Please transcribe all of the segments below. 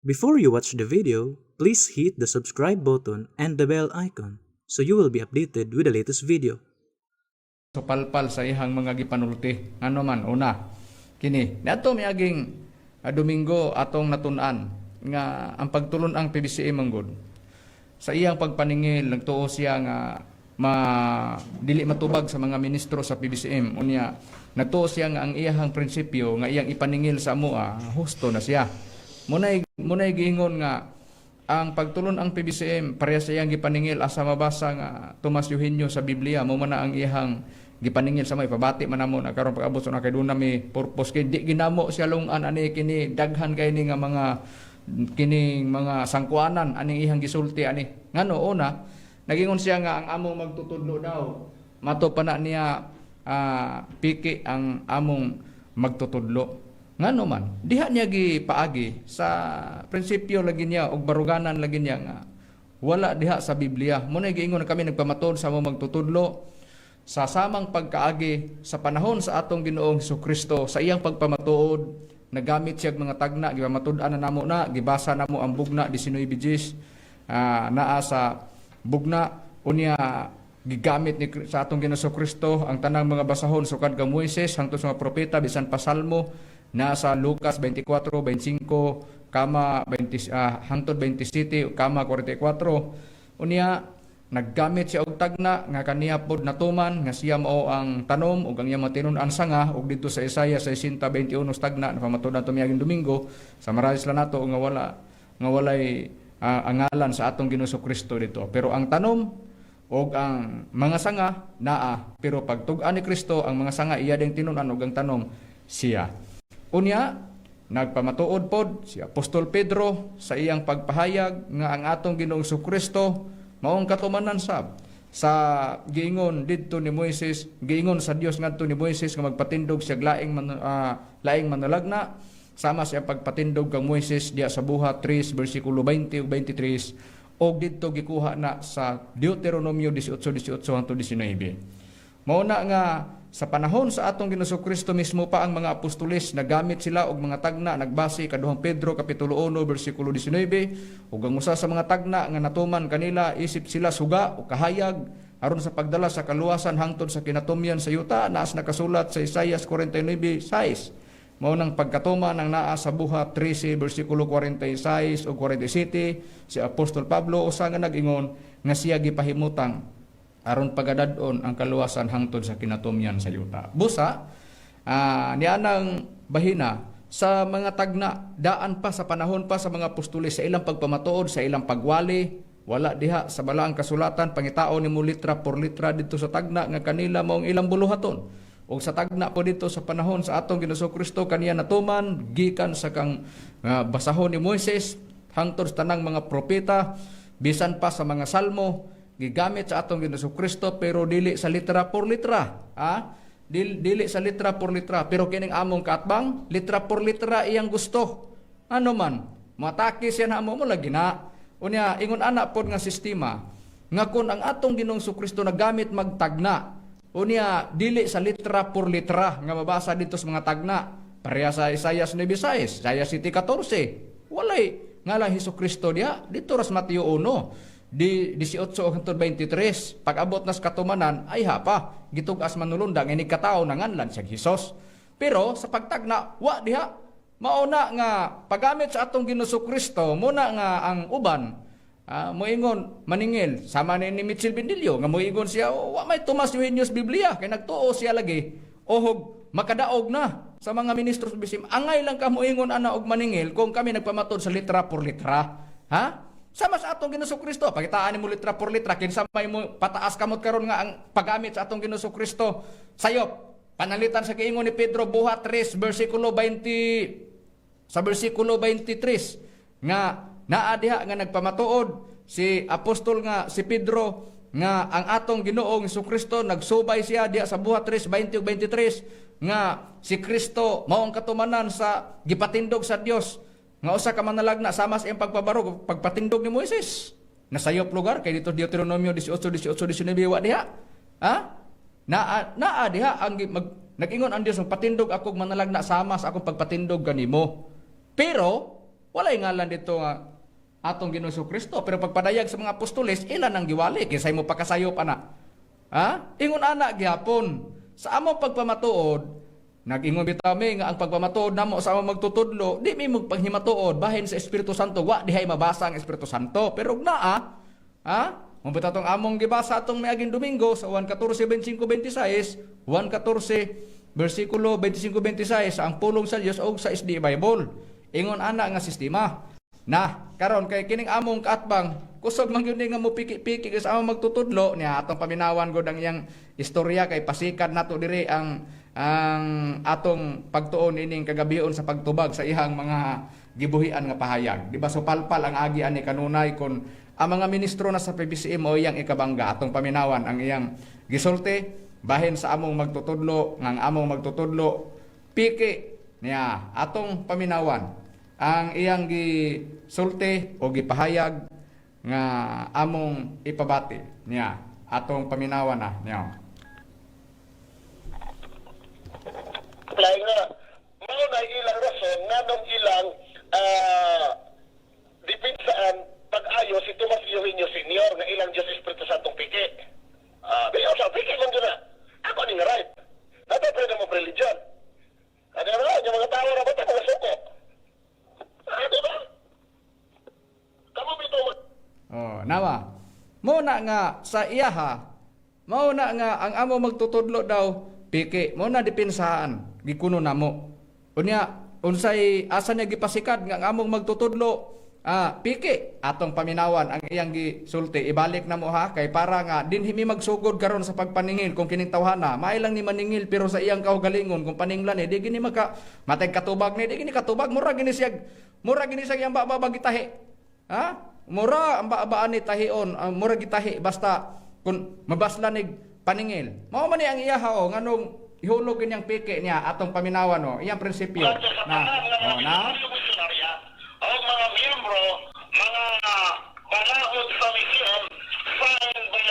Before you watch the video, please hit the subscribe button and the bell icon so you will be updated with the latest video. Supalpal sa iyang mga gipanulti. Ngano man, una kini niadto miaging Domingo atong natun-an nga ang pagtulon ang PBCM manggod sa iyang pagpaningil, nagtuo siya nga ma dili matubag sa mga ministro sa PBCM. Unya nagtuo siya nga ang iyahang prinsipyo nga iyang ipaningil sa amoa, husto na siya. Munay giingon nga ang pagtulon ang PBCM pareha sa iyang gipaningil, asa mabasa nga Tomas Eugenio sa Biblia, mo man na ang iyang gipaningil sa may pabati man namo na karon pag-abot sa kay duna mi purpose, kay di ginamo siya lungan ani kini, daghan kay ni nga mga kining mga sangkuanan aning iyang gisulti ani. Ngano, una, nagingon siya nga ang among magtutudlo daw, mato pa na niya piki ang among magtutudlo. Ngano man, diha niya gipaagi sa prinsipyo lagi niya og baruganan lagi niya nga wala diha sa Biblia. Mo na giingon kami nagpamatuod sa among magtutudlo sa samang pagkaagi sa panahon sa atong Ginoong Kristo. Sa iyang pagpamatuod, nagamit siya og mga tagna, gipamatud-an na namo na, gibasa namo ang Bugna 19 Gis, naa sa Bugna. Unya gigamit ni sa atong Ginoong Kristo ang tanang mga basahon sukad kang Moises hangtod sa mga propeta, bisan pa Salmo, na sa Lucas 24, 25 kama 20 hangtod 27 kama 44. Unya naggamit siya og tagna nga kaniya pod natuman nga siya mao ang tanom ug ang iyang matinud-an sanga, ug didto sa Isaiah 60:21 tagna na pamatud-an to miaging Domingo. Sa marais lang nato nga wala nga walay angalan sa atong Ginoong Kristo dito, pero ang tanom og ang mga sanga naa, pero pagtug-an ni Kristo, ang mga sanga iya ding tinun-an ug ang tanom siya. Unya nagpamatuod pod si Apostol Pedro sa iyang pagpahayag nga ang atong Ginoong Kristo maong katumanan sab sa giingon didto ni Moises, giingon sa Dios ngadto ni Moises nga magpatindog siya laing manalagna sama sa pagpatindog kang Moises diya sa Buhat 3 bersikulo 20 ug 23, og didto gikuha na sa Deuteronomio 18:18 hangtod 19. Mao na nga sa panahon sa atong Ginoong Kristo mismo pa, ang mga apostoles nagamit sila og mga tagna, nagbase kaduhang Pedro kapitulo 1 bersikulo 19, ug ang usa sa mga tagna nga natuman kanila isip sila suga o kahayag aron sa pagdala sa kaluwasan hangtod sa kinatumyan sa yuta, naas nakasulat sa Isaias 49:6. Mao nang pagkatuman ang naa sa Buhat 13 bersikulo 46 ug 47. Si Apostol Pablo usa nga nag-ingon nga siya gipahimutang aron pagadad-on ang kaluwasan hangtod sa kinatumyan sa yuta. Busa, nianang bahina sa mga tagna, daan pa sa panahon pa sa mga apostoles, sa ilang pagpamatuod, sa ilang pagwali, wala diha sa balaang kasulatan. Pangitao nimo litra por litra dito sa tagna nga kanila maong ilang buluhaton. O sa tagna po dito sa panahon sa atong Ginoong Kristo, kaniya natuman gikan sa kang basahon ni Moises hangtod sa tanang mga propeta, bisan pa sa mga salmo, gigamit sa atong Ginoong Kristo, pero dili sa litra por litra, ha. Dili sa litra por litra, pero kining among kaatbang, litra por litra iyang gusto. Ano man, matake siya na amo mo lagi na. Unya ingon ana pod nga sistema nga kon ang atong Ginoong Kristo nagamit magtagna, unya dili sa litra por litra nga mabasa dito sa mga tagna, pareha sa Isaias 9:6, Isaiah 7:14, walay ngalan Hesus Kristo diha dito ras Mateo 1 di 18 hangtod 23. Pag-abot nas katumanan ay hapa gitug-as manulundang ini katao nanganlan siya Hesus, pero sa pagtagna wa diha. Mauna nga paggamit sa atong Ginoong Kristo, muna nga ang uban moingon maningil sama ni Mitchell Bendillo nga moingon siya, "Oh, wa may Tomas Eugenio's Biblia," kay nagtuo siya lagi ohog makadaog na sa mga ministro sa bisim. Angay lang ka moingon ana og maningil kung kami nagpamatod sa litra por litra, ha. Sama sa atong Ginoong Kristo, pakitaan nimo litra por litra, kinsa may mo pataas kamot karon nga ang paggamit sa atong Ginoong Kristo sayop. Panalitan sa giingon ni Pedro, Buhat 3 bersikulo 20, sa bersikulo 23, nga naa diha nga nagpamatuod si apostol nga si Pedro nga ang atong Ginoong Kristo nagsubay siya diha sa Buhat 3:20 ug 23 nga si Kristo mao ang katumanan sa gipatindog sa Dios nga usa ka manalagna sama sa iyang pagpabarog, pagpatindog ni Moises. Nasayop lugar kay dito Deuteronomio 18, 18, 19, wa diha, ha. Naa naa diha ang nag-ingon ang Dios, "Patindog ako manalagna sama sa akong pagpatindog kanimo." Pero Walay ngalan dito nga atong Ginoong Kristo, pero pagpadayag sa mga apostoles, ilan ang giwali kinsay mo pakasayop ana? Ha? Ingon ana gihapon. Sa among pagpamatuod, nag-ingon bitaw mi nga ang pagpamatuod namo sa among magtutudlo, di mi magpanghimatuod bahin sa Espiritu Santo, wa dihay mabasa ang Espiritu Santo. Pero naa, ha? Mao tong among gibasa atong miaging Domingo sa 1:14, 25, 26, 1:14 versikulo 25-26, ang pulong sa Dios og sa SDA Bible. Ingon ana nga sistema. Na, karon kay kining among kaatbang, kusog man gyud ni nga mupiki-piki sa among magtutudlo niya, atong paminawan gud ang iyang istorya kay pasikad nato diri ang atong pagtuon ining kagabion sa pagtubag sa ihang mga gibuhian nga pahayag. Di ba so palpal ang agi ani kanunay kon ang mga ministro na sa PBCM o iyang ikabangga? Atong paminawan ang iyang gisulti bahin sa among magtutudlo nga ang among magtutudlo piki niya. Atong paminawan ang iyang gisulti o gipahayag nga among ipabati niya. Atong paminawan na niya. Lain nga, mao na ilang rason nganong ilang depensahan pag-ayo si Tomas Eugenio Senior nga ilang Diyos Espiritu Santong piki. Di sa piki man gyud na. Ako ni nga right. Dapat freedom of religion. Ano na, yung mga tao ra ba ta mga suko? Di ba? Kamo bitaw Oh, nawa. Mo na nga sa iyaha, mao na nga ang amo magtutudlo daw piki, mo na depensahan gikuno namo. Unya, unsay asa niya gipasikad nga ang among magtutudlo piki? Atong paminawan ang iyang gisulti. Ibalik na mo ha, kay para nga dinhi mi magsugod karon sa pagpaningil kung kining tawhana maay lang ni maningil, pero sa iyang kaugalingon kung paninglan eh di gini maka matay katubag ni, di gini katubag. Mura gini siya iyang baba gitahi, ha, mura ang baba ni tahion, mura gitahi basta kung mabasla ni paningil. Mao man ni ang iyaha o nganong ihulog niyang piki niya. Atong paminawan o iyang prinsipyo sa na tanan nga mga oh, na ministeryo misyonarya o mga miyembro, mga balaod sa misyon signed by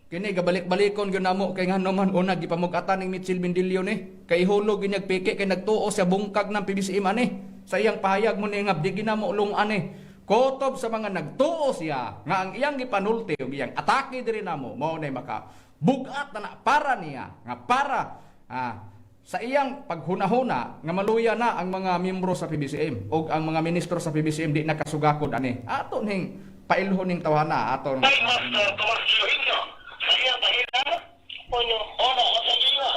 Kini gabalik-balikon gyud namo kay ngano man una gipamug-atan ning Mitchell Mendillo ni kay ihulog gyud niyag piki kay nagtuo siya bungkag ng PBCM ani sa iyang pahayag mo ni nga di ginamo lungan ni. Kotob sa mga nagtuo siya nga ang iyang gipanulti ug iyang atake diri namo mao nay maka bugat na, na para niya nga para sa iyang paghunahuna nga maluya na ang mga miyembro sa PBCM o ang mga ministro sa PBCM di nakasugakod ani. Ato ning pailhon ning tawhana aton. By Master Tomas Eugenio. Sa iyang pahina, Uno. Ono, o sa iya.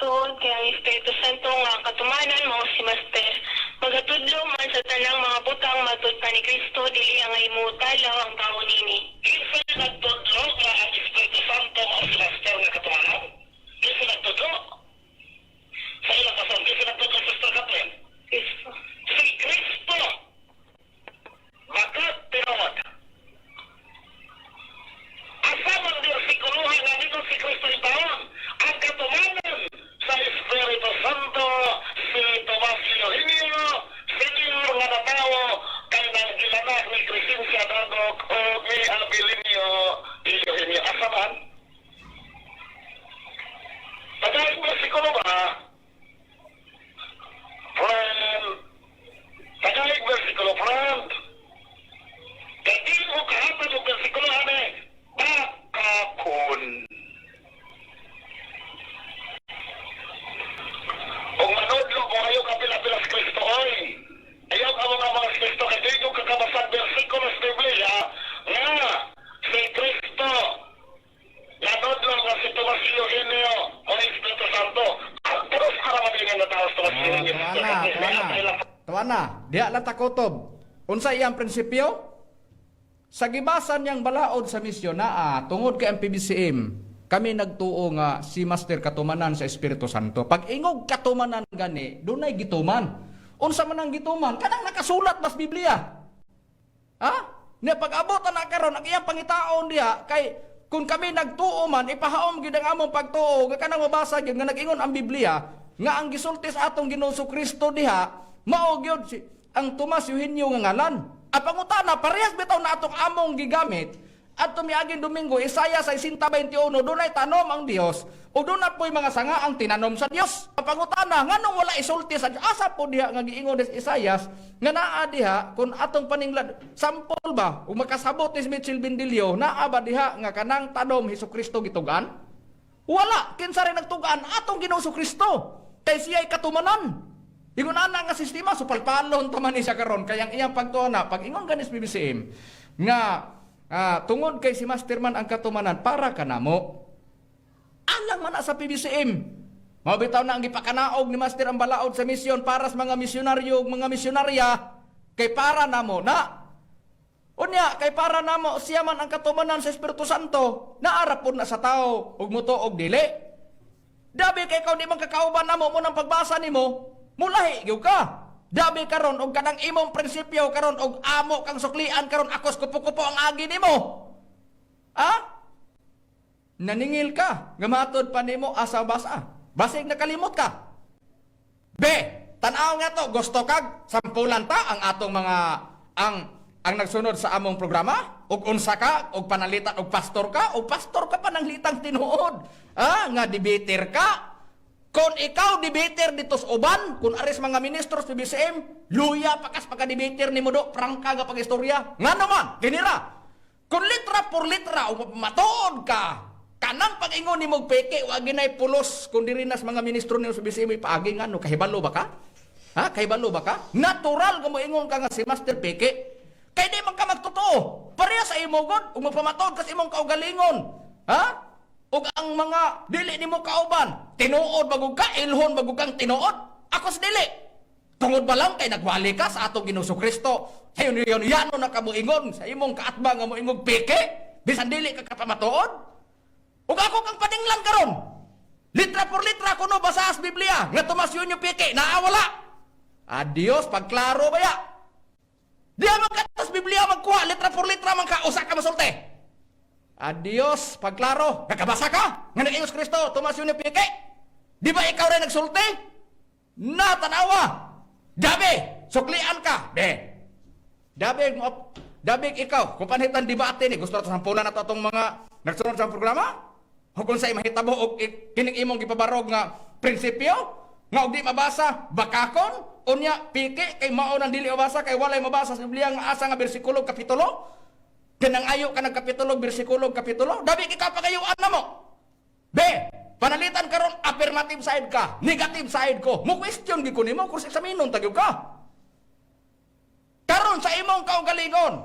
Tuon kay ang Espiritu Santo nga katumanan mao si Master. Magatudlo man sa tanang mga butang matud pa ni Kristo, dili angay motalaw ang tao nini. Kinsa nagtudlo nga ang Espiritu Santo mao si Master nga katumanan? Kinsa nagtudlo? Sa ilang kason, kinsa nagtudlo, Sister Catherine? Kristo. Si Kristo. Bakit tinuod? Asa man bersikulohan nga nito si Kristo taon ang katumanan sa Espiritu Santo si Tomas Eugenio Senior nga natawo kay nang gilanak ni Crescencia Dagok o ni Abilinio Eugenio? Asa man? Tagay bersikulo ba? Friend, tagay bersikulo, friend. Kay di mo kahatag og bersikulo ani, bakakon. Kung manudlo mo ayaw ka pila-pila sa Kristo, oy. Ayaw ka mga mga Kristo, kay di ko kakabasag bersikulo sa Biblia nga si Kristo nanudlo nga si Tomas Eugenio o Espiritu Santo. Ang terus araman din nga tao sa Tomas Eugenio. Tuwa na, tuwa na. Tuwa na. Diha lang takotob. Unsa iyang prinsipyo? Sa gibasan niyang balaod sa misyon naa tungod kay ang PBCM, kami nagtuo nga si Master katumanan sa Espiritu Santo. Pag ingog katumanan gani, dunay gituman. Unsa man ang gituman? Kanang nakasulat bas Biblia. Ha? Nya pag-abot na karon ang iyang pangitaon diha kay kung kami nagtuo man, ipahaom gyud ang among pagtuo nga kanang mabasa gyud nga nag-ingon ang Biblia nga ang gisulti sa atong Ginoong Kristo diha mao gyud si ang Tomas Eugenio nga ngalan. Ang pangutana, parehas bitaw na atong among gigamit At tumiaging Domingo, Isaiah 60:21, dunay tanom ang Dios o doon na po'y mga sanga ang tinanom sa Dios. Pangutana, nganong wala isulti sa Dios? Asa po diha nga giingon ni Isaias nga naa diha kung atong paninglad sampol ba ug makasabot ni Mitchell Bendilio, naa ba diha nga kanang tanom Hesus Kristo gitugan? Wala, kinsa rin nagtugaan atong Ginoo Kristo. Kay siya'y katumanan. Ingon ana nga sistema, so palpalon ta man ni siya karon kay ang iyang pagtuana pag ingon ganis BBCM nga tungod kay si Masterman ang katumanan para kanamo. Alang man na sa PBCM. Mao bitaw na ang gipakanaog ni Master ang balaod sa misyon para sa mga misyonaryo ug mga misyonarya kay para namo na. Unya kay para namo siya man ang katumanan sa Espiritu Santo, naara pud na sa tao ug mutuo og dili. Dabi kay ikaw di man kakauban namo mo nang pagbasa nimo, mulahi gyud ka. Dabi karon og kanang imong prinsipyo karon og amo kang suklian karon akos kupo-kupo ang agi nimo. Ha? Naningil ka, nga matod pa nimo asa basa. Basig nakalimot ka. B, tan-aw nga to, gusto kag sampulan ta ang atong mga ang nagsunod sa among programa ug unsa ka og panalitan og pastor ka pananglitang tinuod. Ah, nga debater ka. Kung ikaw debater dito sa uban, kung aris mga ministro sa BCM, luya pakas pagka-debater nimo do, prangka nga pag-istorya. Nga naman, kinira. Kung litra por litra o matuod ka, kanang pag-ingon nimo og peke, wa ginay pulos kung diri nas mga ministro nimo sa BCM ipaagi nga no, kahibalo ba ka? Ha? Kahibalo ba ka? Natural nga moingon ka nga si Master Peke. Kay di man ka magtotoo. Pareha sa imo god, ug magpamatuod ka sa imong kaugalingon. Ha? Ug ang mga dili nimo kauban, tinuod bagog ka, ilhon bagog kang tinuod. Ako sa dili. Tungod ba lang kay nagwali ka sa atong Ginoo Kristo? Sayon yun, yano na ka moingon sa imong kaatbang nga moingog peke, bisan dili ka kapamatuod. Ug ako kang paninglan karon. Litra por litra kuno basa sa Biblia nga Tomas yun yung peke, naa wala. Adios, pagklaro ba ya? Di man ka sa Biblia magkuha, litra por litra man ka, usa ka masulti. Adios, pagklaro. Nakabasa ka? Nga nag Kristo, Tomas yun yung peke. Di ba ikaw rin nagsulti? Na, tanawa. Dabi, suklian ka. Be. Dabi, dabi ikaw, kung panhitan debate ni, gusto na sampulan na to atong mga nagsunod sa programa? O kung sa'y mahitabo og kining imong gipabarog nga prinsipyo, nga og di mabasa, bakakon, unya piki kay mao nang dili mabasa kay walay mabasa sa Biblia nga asa nga bersikulo kapitulo. Kanang ayo ka ng kapitulo, bersikulo kapitulo, dabi ikaw pagayuan na mo. Be, panalitan karon affirmative side ka, negative side ko. Mo question gyud ko nimo, cross examinon tagyog ka. Karon sa imong kaugalingon.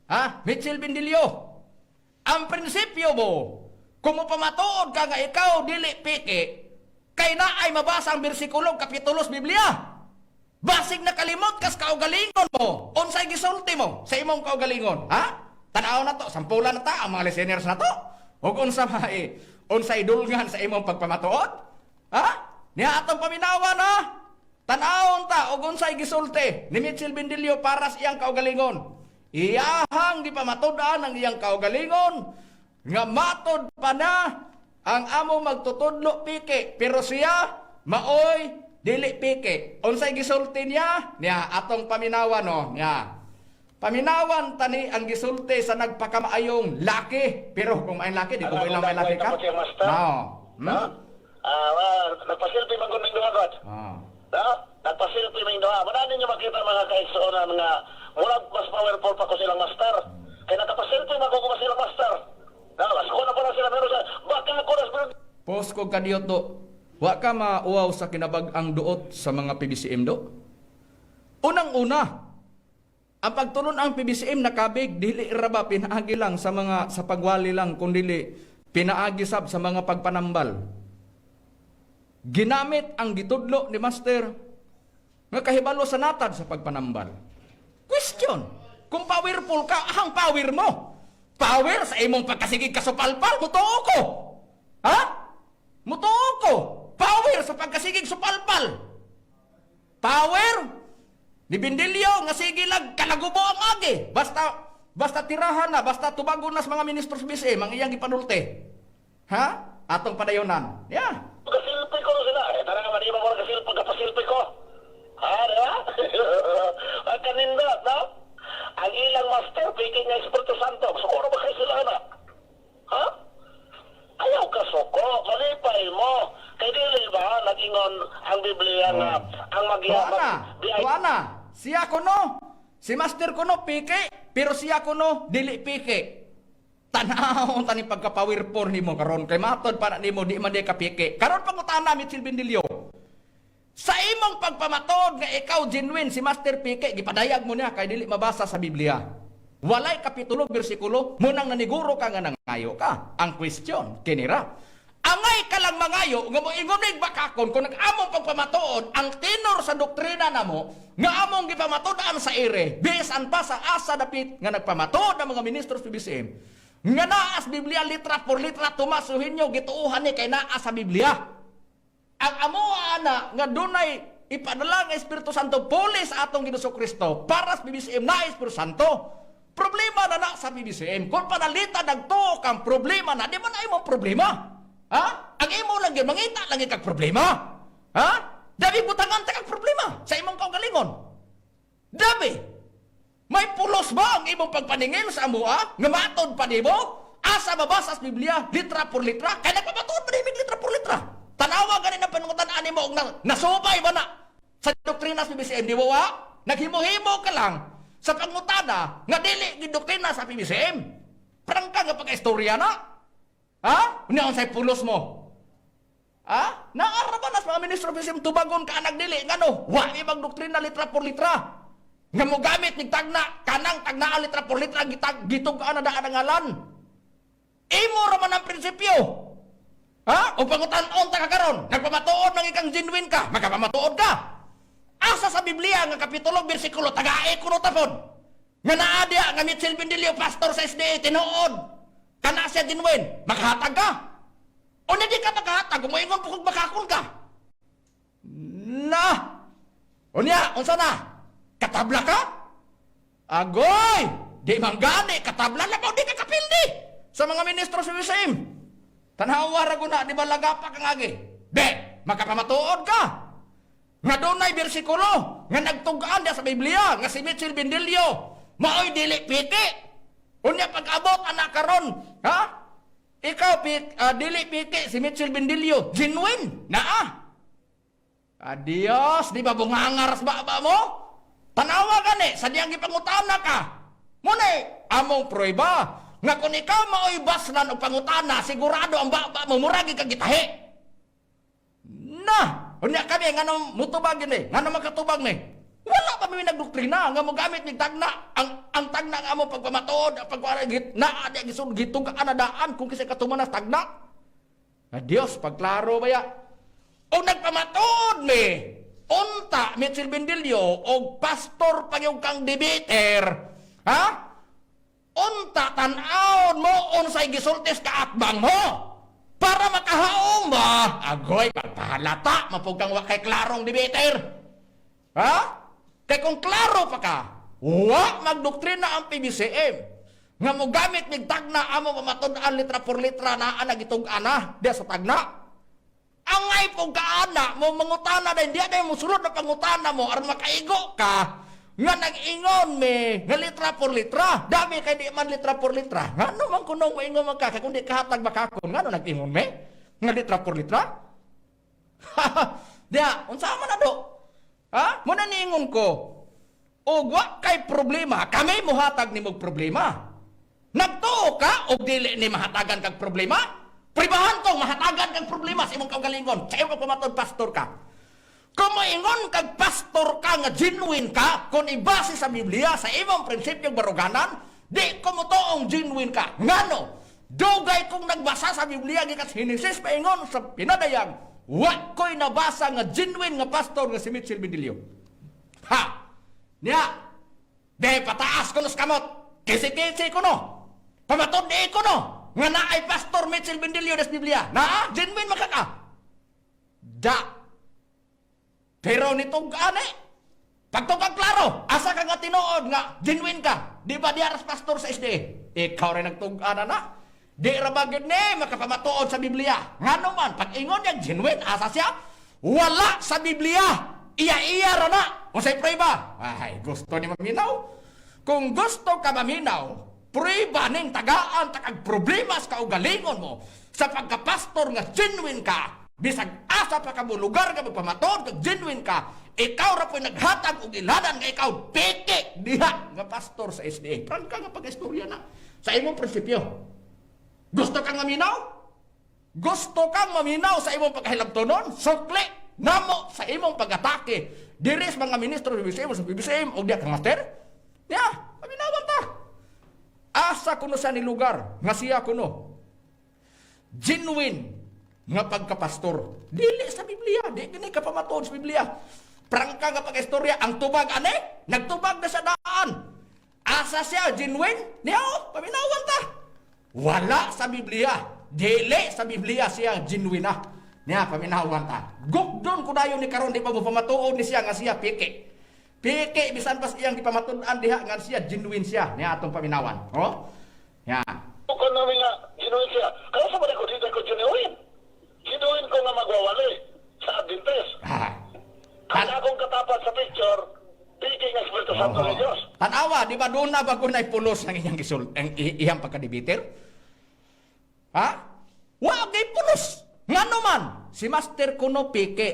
Ha? Mitchell Bendilio. Ang prinsipyo mo, kung mapamatuod ka nga ikaw dili piki, kay na ay mabasa ang bersikulo kapitulo sa Biblia. Basig nakalimot kas kaugalingon mo. Unsay gisulti mo sa imong kaugalingon? Ha? Tan-aw na to, sampulan na ta ang mga listeners na to. Ug unsa may unsay dulngan sa imong pagpamatuod? Ha? Niya atong paminawan ha. Tan-awon ta og unsay gisulti ni Mitchell Bendilio para sa iyang kaugalingon. Iyahang gipamatud-an ang iyang kaugalingon nga matod pa na ang among magtutudlo piki, pero siya maoy dili piki. Unsay gisulti niya? Niya atong paminawan no, niya. Paminawan tani ang gisulti sa nagpakamaayong laki. Pero kung may laki, di ko ba ilang may laki ka? No. Hmm? No? Nagpasilpi man gud duha god. Ah. No? Nagpasilpi man duha. Wala ninyo makita mga kaigsuonan nga murag mas powerful pa ko silang master. Kay nakapasilpi man ko kuma silang master. No, mas ko na pa na sila pero sa baka ko nas Post ko kadiyot do. Wa ka mauwaw sa kinabag-ang duot sa mga PBCM do. Unang-una, ang pagtulon ang PBCM nakabig dili ra ba pinaagi lang sa mga sa pagwali lang kun dili pinaagi sab sa mga pagpanambal. Ginamit ang gitudlo ni Master nga kahibalo sa natad sa pagpanambal. Question, kung powerful ka, ahang power mo? Power sa imong pagkasigig kasupalpal, mutuo ko. Ha? Mutuo ko. Power sa pagkasigig supalpal. Power ni Bendilio nga sige lang kalagubo ang agi. Basta tirahan na, basta tubagon na sa mga ministro sa BCM ang iyang gipanulte. Ha? Atong padayonan. Yeah. Kasilpi ko sila. Eh, tara nga, di ba mo kasilpi, kapasilpi ko? Ha, di ba? Ang kanindot, no? Ang ilang master, piki nga Espiritu Santo. So, kung ano ba kayo ana? Ha? Ayaw ka suko, malipay mo. Kay dili ba nag-ingon ang Biblia nga ang Tuwa na, tuwa na. Siya kuno, si Master kuno piki, pero siya kuno dili piki. Tanaw tani pagkapawirpor nimo karon kay matod para nimo di man di ka piki. Karon pangutana, Mitchell Bendilio. Sa imong pagpamatod nga ikaw genuine, si Master piki, gipadayag mo niya kay dili mabasa sa Biblia. Walay kapitulo, bersikulo, munang naniguro ka nga nangayo ka. Ang question, kinira. Angay ka lang mangayo nga moingon nig bakakon kung nag-among pagpamatuod ang tenor sa doktrina namo nga among gipamatuod-an sa ere bisan pa sa asa dapit nga nagpamatuod ang mga ministro sa PBCM nga naa sa Biblia litra por litra. Tomas Eugenio, gituohan ni kay naa sa Biblia. Ang amo ana nga dunay ipadala nga Espiritu Santo puli sa atong Ginoong Kristo para sa PBCM na Espiritu Santo. Problema na na sa PBCM. Kung panalita nagtuo kang problema na, di ba na imong problema? Ha? Ang imo lang yun, mangita lang yun kag problema. Ha? Dabi butangan ta kag problema sa imong kaugalingon. Dabi. May pulos ba ang imong pagpaningil sa amoa nga matod pa nimo? Asa mabasa sa Biblia litra por litra? Kay nagpamatuod ba nimig litra por litra? Tanawa gani ng panungutan ani mo og na, nasubay ba na sa doktrina sa PBCM, di ba wa? Naghimo-himo ka lang sa pangutana nga dili gid doktrina sa PBCM. Prangka nga pagka-istorya na. Ha? Unya unsay pulos mo? Ha? Naara ba nas mga ministro PBCM tubagon ka anag dili ngano? Wa mi doktrina litra por litra. Nga mo gamit nig tagna, kanang tagnaa litra por litra gitag gitug-an na daan ang ngalan. Imo ra man ang prinsipyo. Ha? O pangutan-on ta ka karon, nagpamatuod nang ikang genuine ka, makapamatuod ka. Asa sa Biblia nga kapitulo, bersikulo, tagae kuno tapon? Nga naa diya nga Mitchell Bendilio, pastor sa SDA, tinuod. Kana siya genuine, makahatag ka. O hindi ka makahatag, moingon po kung makakon ka. Na! Unya, unsa na? Katabla ka? Agoy! Di man gani, katabla lang di ka kapildi sa mga ministro sa USM. Tanawa ra guna, di ba lagapak ang agi? Be, makapamatuod ka. Nga dunay bersikulo nga nagtug-an diya sa Biblia nga si Mitchell Bendilio maoy dili piki. Unya pag-abot anak karon, ha? Ikaw pik, dili piki si Mitchell Bendilio, genuine naa. Adios, di ba bungangar sa baba mo? Tanawa gani sa diyang gipangutana ka. Muna among prueba nga kung ikaw maoy baslan og pangutana, sigurado ang baba mo muragi kag gitahi. Na, unya kami ngano mutubag gini, ngano makatubag ni. Wala pa mi nagdoktrina nga mogamit nig tagna. Ang tagna nga among pagpamatuod, ang pagkuara git na adi gisud gitug anadaan kung kisay katuman tagna. Adios, pagklaro ba ya? O nagpamatuod mi, unta Mitchell Bendilio og pastor pagyog kang debater, ha? Unta tan-awon mo unsay gisultis kaatbang mo para makahaom ba? Agoy, magpahalata, mapug kang wa kay klarong debater. Ha? Kay kung klaro pa ka, wa magdoktrina ang PBCM nga mogamit nig tagna amo pamatud-an litra por litra na ana gitug-ana diya sa tagna. Angay po kaana mo mangutana din diya dahil mosulod na pangutana mo aron makaigo ka nga nag-ingon me nga litra por litra. Dami kay di man litra por litra. Ngano man kuno moingon man ka kay kung di kahatag makakon, ngano nag-ingon me nga litra por litra? Diya unsa man na do? Ha, mo na niingon ko og wa kay problema, kami mohatag nimog problema. Nagtuo ka og dili ni mahatagan kag problema? Pribahan kong mahatagan kag problema sa imong kaugalingon, sa imong pamatud pastor ka. Kung moingon kag pastor ka nga genuine ka, kung ibase sa Biblia, sa imong prinsipyong baruganan, di ko motoong genuine ka. Ngano? Dugay kong nagbasa sa Biblia gikan sa Henesis paingon sa pinadayag, wa ko'y nabasa nga genuine nga pastor nga si Mitchell Bendilio. Ha! Niya! De pataas ko nos kamot. Kisi-kisi ko no. Pamatod di ko no. Nga naay Pastor Mitchell Bendilio des Biblia. Naa, genuine makaka. Da. Pero nitong ani, pagtugag klaro, asa ka nga tinuod nga genuine ka? Di ba diaras pastor sa SDA? Ikaw rin nagtug-ana na. Di ra ba gyud ni makapamatuod sa Biblia? Ngano man, pag ingon niya genuine, asa siya? Wala sa Biblia. Iya-iya ra na. Unsay prueba? Ay, gusto ni maminaw? Kung gusto ka maminaw, Prueba ning tagaan takag problema sa kaugalingon mo sa pagkapastor nga genuine ka. Bisag asa pa ka mo lugar nga magpamatuod kag genuine ka, ikaw ra po'y naghatag og iladan nga ikaw peke diha nga pastor sa SDA. Prangka nga pag-istorya na sa imong prinsipyo. Gusto kang maminaw? Gusto kang maminaw sa imong pagkahilabtonon? Sukli namo sa imong pag-atake diri sa mga ministro sa PBCM, sa PBCM og diha kang master? Ya, paminawan ta. Asa kuno sa ni lugar nga siya kuno genuine nga pagkapastor. Dili sa Biblia, di gini ka pamatuod sa Biblia. Prangka nga pag-istorya, ang tubag ane, nagtubag na sa daan. Asa siya genuine? Niya, oh, paminawan ta. Wala sa Biblia. Dili sa Biblia siya genuine na. Niya, paminawan ta. Gukdon ko dayon ni karon di pa mo pamatuod ni siya nga siya peke. Peke bisan pas iyang gipamatud-an diha nga siya genuine siya. Niya atong paminawan. Oh? Ya. Kung namin nga, genuine siya. Kaya sa mga ko, dito ko genuine. Genuine ko nga magwawali sa Adventist. Ha. Ang akong katapat sa picture, piki nga Espiritu Santo ni Diyos. Tanawa, di ba doon na bago na pulos ang iyang gisul, ang iyang pagkadibiter? Ha? Wa kay pulos. Ngano man, si Master kuno peke.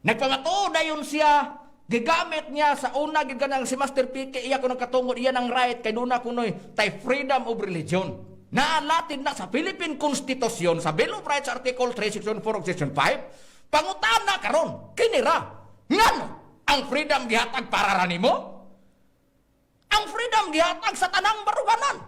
Nagpamatuod dayon siya, gigamit niya sa una gid kanang si Master Pike iya kuno katungod iya ng right kay duna kunoy tay freedom of religion. Naalatin na sa Philippine Constitution sa Bill of Rights Article 3 Section 4 ug Section 5. Pangutana karon kinira ngano ang freedom gihatag para ra nimo? Ang freedom gihatag sa tanang baruganan.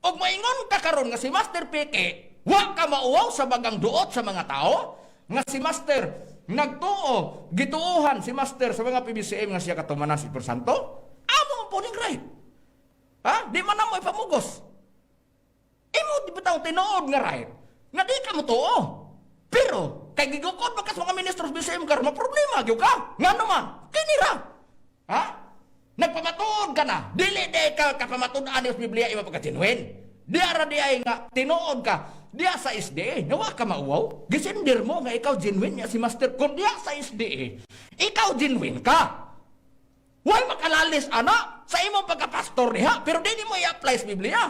Ug maingon ka karon nga si Master Peke, wa ka mauwaw sa bagang duot sa mga tao nga si Master nagtuo, gituohan si Master sa mga PBCM nga siya katumanan si Santo. Amo ang puning right. Ha? Di man namo ipamugos. Imo di bitaw tinuod nga right nga di ka motuo. Pero kay gigukod ba ka sa mga ministro sa BCM karon, ma problema gyud ka. Ngano man? Kinira. Ha? Nagpamatuod ka na. Dili di ka kapamatuod-an sa Biblia ima pagka-genuine. Di ara di ay nga tinuod ka. Diya sa SDA, nawa ka mauwaw. Gisindir mo nga ikaw genuine niya si Master. Kung diya sa SDA, ikaw genuine ka. Way makalalis ana sa imong pagkapastor diha, pero di mo i-apply sa Biblia.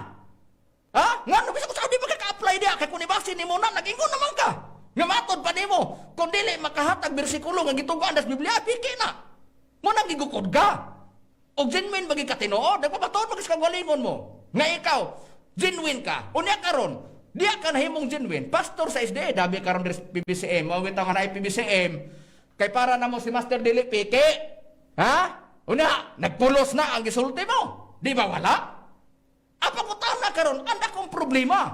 Ha? Nga no bisag sa di makaka-apply diha kay kung ibase nimo na nag-ingon naman ka. Nga matod pa nimo kung dili makahatag bersikulo nga gitugoan sa Biblia, piki na. Mo nang gigukod ka. Og genuine bagi ka tinuod, nagpapatuod ba ka galingon mo. Nga ikaw, genuine ka. Unya karon, diya ka nahimong genuine. Pastor sa SDA, dabi karon diri sa PBCM, mao bitaw nga naay PBCM. Kay para namo si Master dili piki. Ha? Unya, nagpulos na ang gisulti mo. Di ba wala? Apa ko na karon, anda kong problema.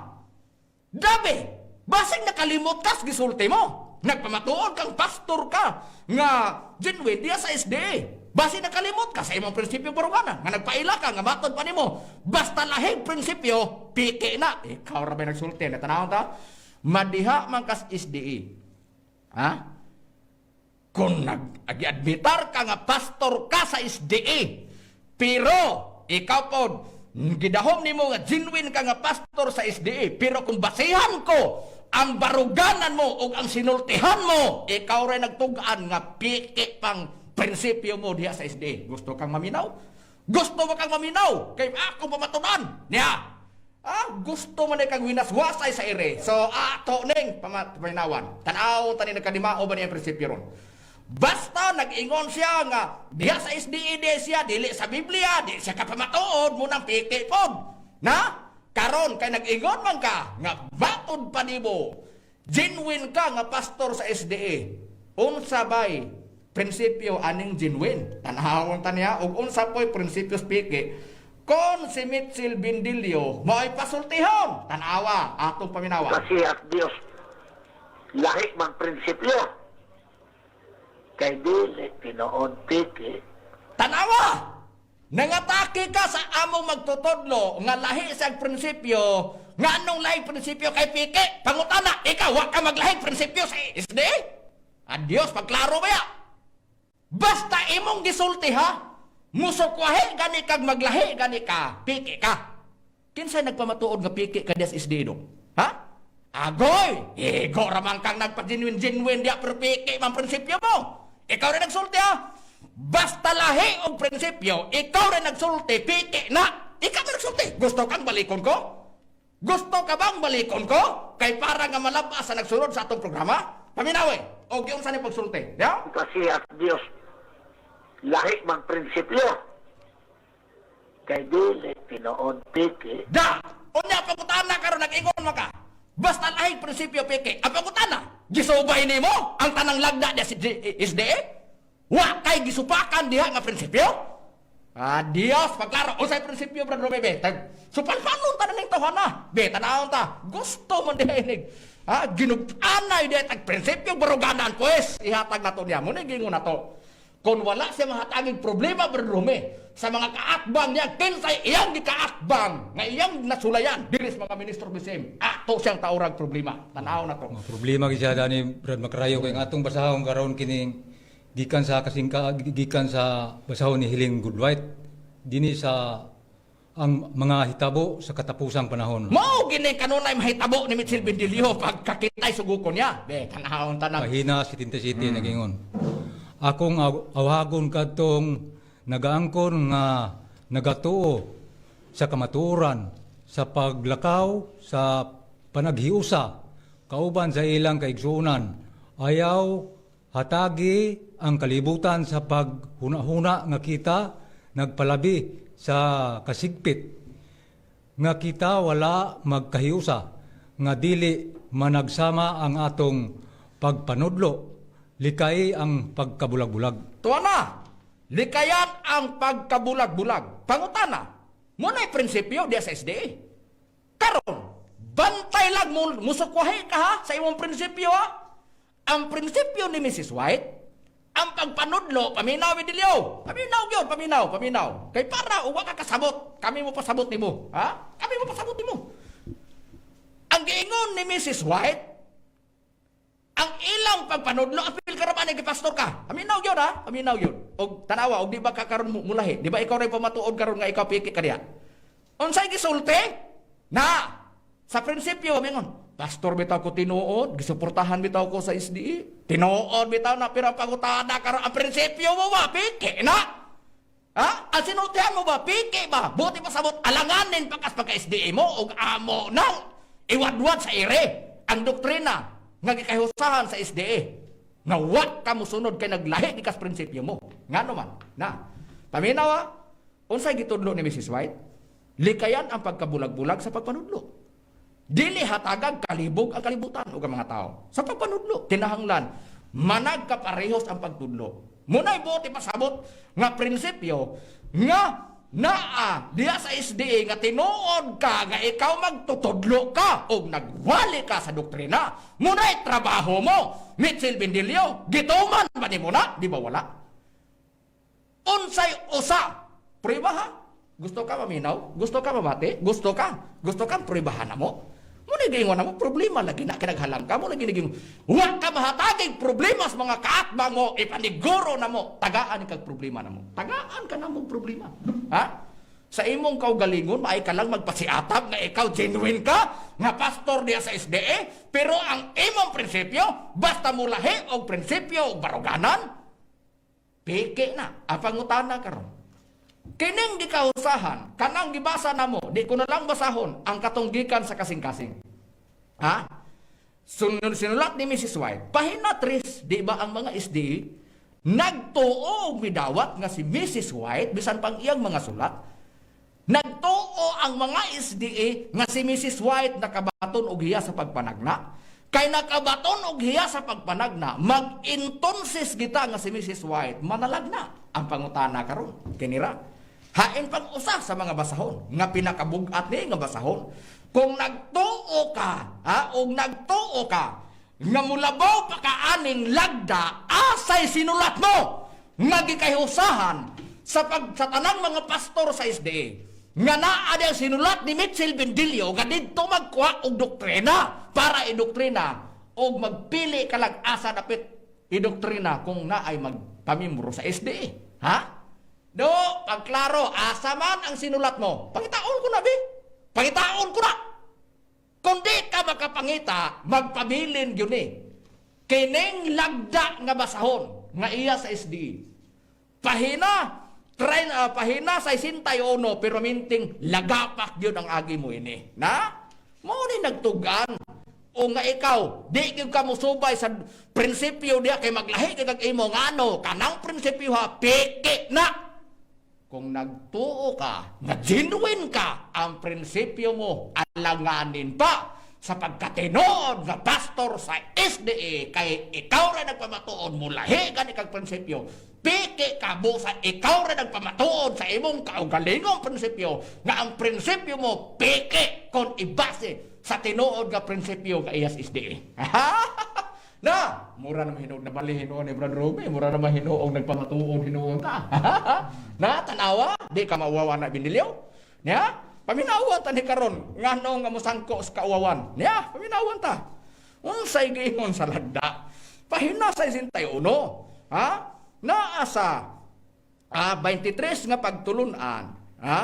Dabi, basing nakalimot ka sa gisulti mo. Nagpamatuod kang pastor ka nga genuine diya sa SDA. Basi nakalimot ka sa imong prinsipyo baruganan, nga nagpaila ka, nga matod pa nimo. Basta lahing prinsipyo, piki na. Ikaw ra ba nagsulti? Natanawon ta? Madiha man kas SDA. Ha? Kung nag-admitar ka nga pastor ka sa SDA, pero ikaw po, gidahom nimo nga genuine ka nga pastor sa SDA, pero kung basihan ko ang baruganan mo o ang sinultihan mo, ikaw rin nagtugaan nga piki pang prinsipyo mo diha sa SDA. Gusto kang maminaw? Gusto mo kang maminaw? Kay ako pamatunan. Niya. Ah, gusto man kang winaswasay sa ere. So, ato ning paminawan. Tanaw tani nagkadimao ba niya ang prinsipyo ron? Basta nag-ingon siya nga diha sa SDA di siya dili sa Biblia, di siya kapamatuod mo nang piki pod. Na? Karon kay nag-ingon man ka nga batod pa nimo. Genuine ka nga pastor sa SDA. Unsa bay prinsipyo aning genuine? Tanawon ta niya og unsa po'y prinsipyo piki? Kon si Mitchell Bindilio mao'y pasultihon, tanawa atong paminawa. Kasi ang Diyos lahi mang prinsipyo. Kay dili tinuod piki. Tanawa! Nangatake ka sa among magtutudlo nga lahi sa prinsipyo, nga anong lahi prinsipyo kay piki? Pangutana, ikaw wa ka maglahing prinsipyo sa SDA? Adios, pagklaro ba ya? Basta imong gisulti ha, musukwahi gani kag maglahi gani ka, piki ka. Kinsay nagpamatuod nga piki ka diya sa SDA dong? Ha? Agoy! Igo ramang kang nagpa-genuine-genuine diya pero piki man prinsipyo mo. Ikaw rin nagsulti ha? Basta lahi og prinsipyo, ikaw rin nagsulti, piki na. Ikaw man nagsulti. Gusto kang balikon ko? Gusto ka bang balikon ko? Kay para nga malabas sa nagsunod sa atong programa? Paminawi. O giunsa ni pagsulti? Ya? Kasi at Dios lahi mang prinsipyo. Kay dili tinuod piki. Da! Unya pangutana karon nag-ingon man ka. Basta lahi prinsipyo peke. Ang pangutana, gisubay nimo ang tanang lagda diya si SDA? Wa kay gisupakan diha nga prinsipyo? Adios, pagklaro. Unsay prinsipyo, Brad Romebe? Tag supalpalon ta na ning tawhana. Be, tanawon ta. Gusto man diha inig. Ha, ginuganay diha tag prinsipyo baruganan pues. Ihatag nato niya. Muna gingon nato. Kung wala siya mahataging problema, Brad Rome, sa mga kaakbang niya, kinsay iyang gikaakbang, nga iyang nasulayan, diri sa mga ministro BCM, ato siyang taurag problema. Tanaw na to. Mga problema gyud siya dani Brad Makrayo kay ang atong basahon karon kining gikan sa kasingka gikan sa basahon ni Helen Goodwhite dinhi sa ang mga hitabo sa katapusang panahon. Mao gini kanunay mahitabo ni Mitchell Bendilio pagkakitay suguko niya. Be, tanahon tanang. Pahina 77 nagingon. Akong awhagon kadtong nagaangkon nga nagatuo sa kamatuoran sa paglakaw sa panaghiusa kauban sa ilang kaigsuonan, ayaw hatagi ang kalibutan sa paghuna-huna nga kita nagpalabi sa kasigpit nga kita wala magkahiusa nga dili managsama ang atong pagpanudlo, likay ang pagkabulag-bulag. Tuwa na, likayan ang pagkabulag-bulag. Pangutana, muna'y prinsipyo diya sa SDA. Karon, bantay lang mo, musukwahi ka ha sa imong prinsipyo ha. Ang prinsipyo ni Mrs. White, ang pagpanudlo, paminaw Idilyo. Paminaw gyud, paminaw, paminaw. Kay para uwa ka kasabot, kami mo pasabot nimo, ha? Kami mo pasabot nimo. Ang giingon ni Mrs. White, ang ilang pagpanudlo, apil ka raman kay pastor ka. Paminaw gyud ha, paminaw gyud. Og tanawa, og di ba ka karon mulahi? Di ba ikaw ray pamatuod karon nga ikaw piki ka diha? Unsay gisulti? Na sa prinsipyo mingon, pastor bitaw ko tinuod, gisuportahan bitaw ko sa SDE. Tinuod bitaw na pero ang pangutana karon ang prinsipyo mo ba piki na? Ha? Ang sinultihan mo ba piki ba? Buti pa sabot alanganin pagkas pagka SDE mo og amo nang iwadwad sa ire ang doktrina nga gikahusahan sa SDE. Nga wa ka mosunod kay naglahi di kas prinsipyo mo. Ngano man? Na. Paminaw ha? Unsay gitudlo ni Mrs. White? Likayan ang pagkabulag-bulag sa pagpanudlo. Dili hatagag kalibog ang kalibutan ug ang mga tao. Sa pagpanudlo, kinahanglan managkaparehos ang pagtudlo. Muna'y buot ipasabot nga prinsipyo nga naa diha sa SDA nga tinuod ka nga ikaw magtutudlo ka og nagwali ka sa doktrina. Muna'y trabaho mo, Mitchell Bendilio, gituman ba nimo na? Di ba wala? Unsay usa? Prueba ha? Gusto ka maminaw? Gusto ka mamati? Gusto ka? Gusto ka pruebahan na mo? Muna giingon na mo, problema lagi na kinaghalang ka. Muna ginigingon, wa ka mahatagig problema sa mga kaatbang mo, ipaniguro na mo. Tagaan kag problema na mo. Tagaan ka na mong problema. Ha? Sa imong kaugalingon, maay ka lang magpasiatab nga ikaw genuine ka, nga pastor diya sa SDA, pero ang imong prinsipyo, basta mulahi og prinsipyo og baruganan, peke na. Ang pangutana karon. Kining gikausahan, kanang gibasa namo, di ko na lang basahon ang katunggikan sa kasing-kasing. Ha? Sinulat ni Mrs. White, pahina 3, di ba ang mga SDA, nagtuo og midawat nga si Mrs. White, bisan pang iyang mga sulat, nagtuo ang mga SDA nga si Mrs. White nakabaton og hiya sa pagpanagna. Kay nakabaton og hiya sa pagpanagna, mag-intonsis kita nga si Mrs. White manalagna. Ang pangutana karon kinira. Hain pang usa sa mga basahon nga pinakabugat ni nga basahon. Kung nagtuo ka, ha, og nagtuo ka nga mulabaw pa ka aning lagda, asay sinulat mo nga gikahusahan sa tanang mga pastor sa SDA nga naa ang sinulat ni Mitchell Bendilio nga didto magkuha og doktrina para idoktrina og magpili ka lang asa dapit idoktrina kung naay magpamimbro sa SDA. Ha? Do, pagklaro, asa man ang sinulat mo. Pangitaon ko na, bi. Pangitaon ko na. Kung di ka makapangita, magpabilin yun eh. Kining lagda nga basahon nga iya sa SDA. Pahina Tren, pahina sa 61, pero minting lagapak yun ang agi mo ini. Na? Mao ni nagtugan. O nga ikaw, di gyud ka mosubay sa prinsipyo diya kay maglahi kay kag imo ngano kanang prinsipyo ha peke na. Kung nagtuo ka, nga genuine ka, ang prinsipyo mo alanganin pa sa pagkatinuod nga pastor sa SDA kay ikaw rin nagpamatuod mo lahi gani kag prinsipyo. Peke ka mo sa ikaw rin nagpamatuod sa imong kaugalingong prinsipyo nga ang prinsipyo mo peke kung ibase sa tinuod nga prinsipyo nga iyas SDA. Na, mura na mahinuog na bali hinuon ni Brad Romy, mura na mahinuog nagpamatuod hinuon ka. Na, tanawa, di ka mauwawa na binilyo. Nya, paminawan ta ni karon ngano nga mosangko sa kauwawan. Nya, paminawan ta. Unsay giingon sa lagda? Pahina sa 61. Ha? Naa sa 23 nga pagtulunan, ha?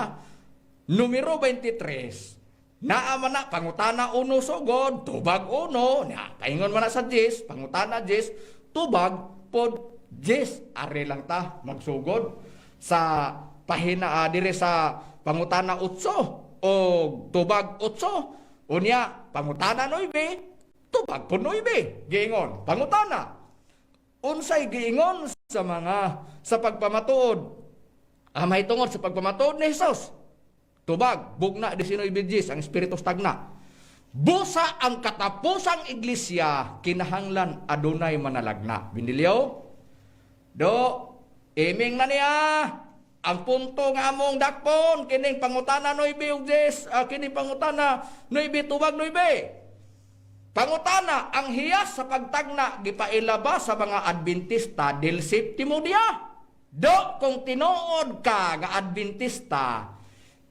Numero 23. Naa man na pangutana 1 sugod, tubag 1, nya paingon man na sa 10, pangutana 10, tubag pod 10. Ari lang ta magsugod sa pahina dire sa pangutana 8 o tubag 8. Unya pangutana 9, tubag pod 9. Giingon pangutana unsay giingon sa mga sa pagpamatuod mahitungod sa pagpamatuod ni Hesus. Tubag, bugna 19 ang Espiritu stagna. Busa ang katapusang iglesia, kinahanglan adunay manalagna. Bindilyo? Do, iming na niya. Ang punto nga among dakpon, kining pangutana 9 ug 10, kining pangutana 9 tubag 9. Pangutana, ang hiyas sa pagtagna gipailaba sa mga Adventista del septimo dia. Do, kung tinuod ka nga Adventista,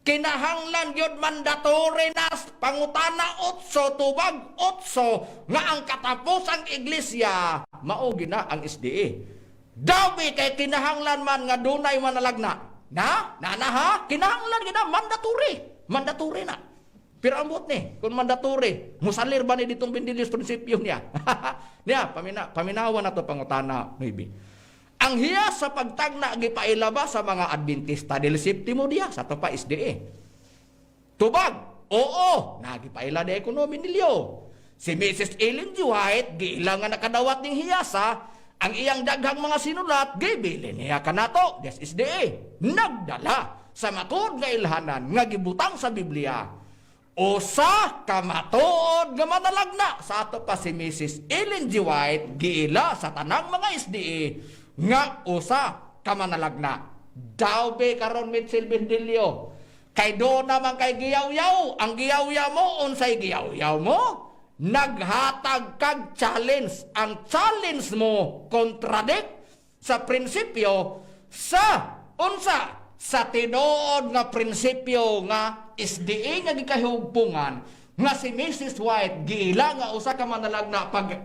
kinahanglan gyud mandatory na pangutana 8 tubag 8 nga ang katapusang iglesia mao gina ang SDA. Dawi kay kinahanglan man nga dunay manalagna. Na, na na ha, kinahanglan gina mandatory. Mandatory na. Pero ambot ni, kung mandatory, musalir ba ni ditong Bendilios prinsipyo niya? Niya, paminawa na to pangutana 9. Ang hiyas sa pagtagna gipailaba sa mga Adventista del septimo dia sa to pa SDA. Tubag, oo, nagipaila de ekonomi nilyo. Si Mrs. Ellen G. White, giila nga nakadawat ning hiyasa, ang iyang daghang mga sinulat, gibili niya kanato, des SDA. Nagdala sa matuod nga ilhanan nga gibutang sa Biblia. Usa ka matuod nga manalagna sa ato pa si Mrs. Ellen G. White, giila sa tanang mga SDA nga usa ka manalagna. Dawbe karon Mitchell Bendilio. Kay do naman kay giyaw-yaw, ang giyaw-yaw mo unsay giyaw-yaw mo? Naghatag kag challenge. Ang challenge mo contradict sa prinsipyo sa unsa sa tinuod nga prinsipyo nga SDA nga gikahugpungan nga si Mrs. White giila nga usa ka manalagna. Pag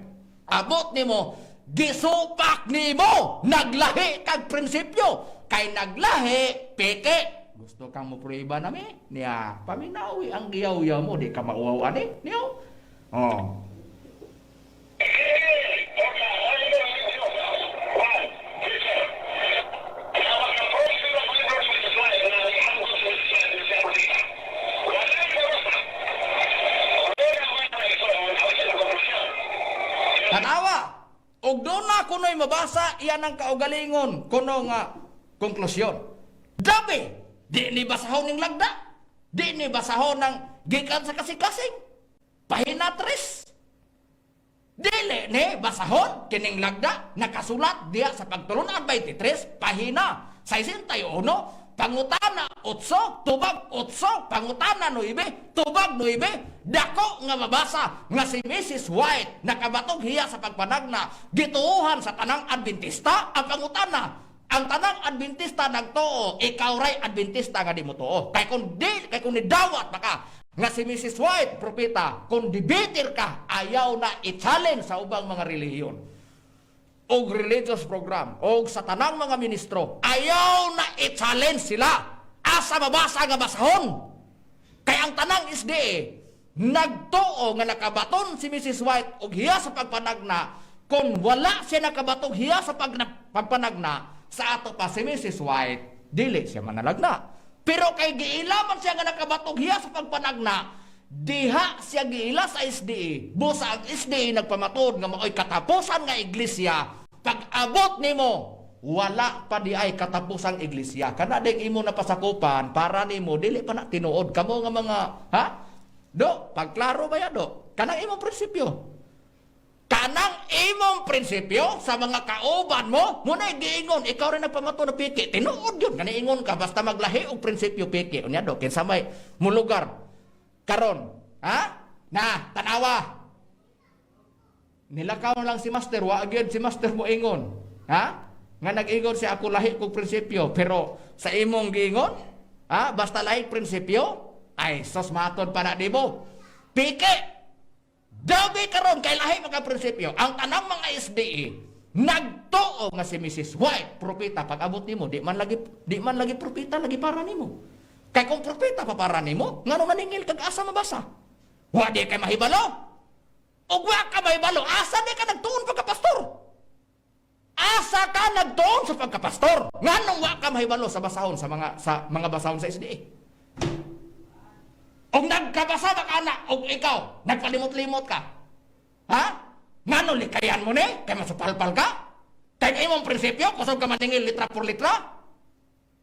abot nimo gisupak nimo, naglahi kag prinsipyo, kay naglahi peke. Gusto kang mo prueba nami niya, paminawi ang giyaw-yaw mo, di ka mauwaw ani niyo. Oh. Tanawa. Og doon na kuno'y mabasa, iyan ang kaugalingon, kuno nga konklusyon. Dabi, di ni basahon ng lagda, di ni basahon ng gikan sa kasing-kasing, pahina 3. Dili ni basahon, kining lagda, nakasulat diya sa pagtulunan 23, pahina 61, pangutana 8, tubag 8, pangutana 9, tubag 9, dako nga mabasa nga si Mrs. White nakabatog hiya sa pagpanagna, gituohan sa tanang Adventista ang pangutana. Ang tanang Adventista nagtuo, ikaw ray Adventista nga di mo tuo. Kay kung di, kay kung nidawat pa ka nga si Mrs. White propeta, kung debater ka, ayaw na i-challenge sa ubang mga relihiyon og religious program og sa tanang mga ministro, ayaw na i-challenge sila asa mabasa nga basahon. Kay ang tanang SDA nagtuo nga nakabaton si Mrs. White og hiya sa pagpanagna. Kung wala siya nakabatong hiya sa pagpanagna sa ato pa si Mrs. White, Dili siya manalagna. Pero kay giila man siya nga nakabatog hiya sa pagpanagna, diha siya giila sa SDA. Busa ang SDA nagpamatuod nga maoy katapusan nga iglesia, pag abot nimo wala pa di ay katapusang iglesia. Kana ding imo napasakupan para nimo dili pa na tinuod kamo nga mga ha? Do, pagklaro ba ya do? Kanang imong prinsipyo. Kanang imong prinsipyo sa mga kauban mo, muna giingon, ikaw rin nagpamato na piki. Tinuod yun, kani ingon ka, basta maglahi og prinsipyo piki. Unya do, kinsa may mulugar. Karon, ha? Na, tanawa. Nilakaw lang si Master, wa gyud si Master mo ingon. Ha? Nga nag-ingon siya ako lahi kog prinsipyo, pero sa imong giingon, ha? Basta lahi prinsipyo, ay sos matod pa na di mo. Piki! Dabi karon kay lahi mga prinsipyo, ang tanang mga SDA nagtuo nga si Mrs. White propeta. Pag abot nimo di man lagi propeta lagi para nimo. Kay kung propeta pa para nimo, ngano maningil kag asa mabasa? Wa di kay mahibalo. Ug wa ka mahibalo, asa di ka nagtuon pagkapastor? Asa ka nagtuon sa pagkapastor? Nganong wa ka mahibalo sa basahon sa mga basahon sa SDA? Og nagkabasa ba ka na, og ikaw, nagpalimot-limot ka? Ha? Ngano likayan mo ni? Kay masupalpal ka? Kay imong prinsipyo, kusog ka maningil litra por litra?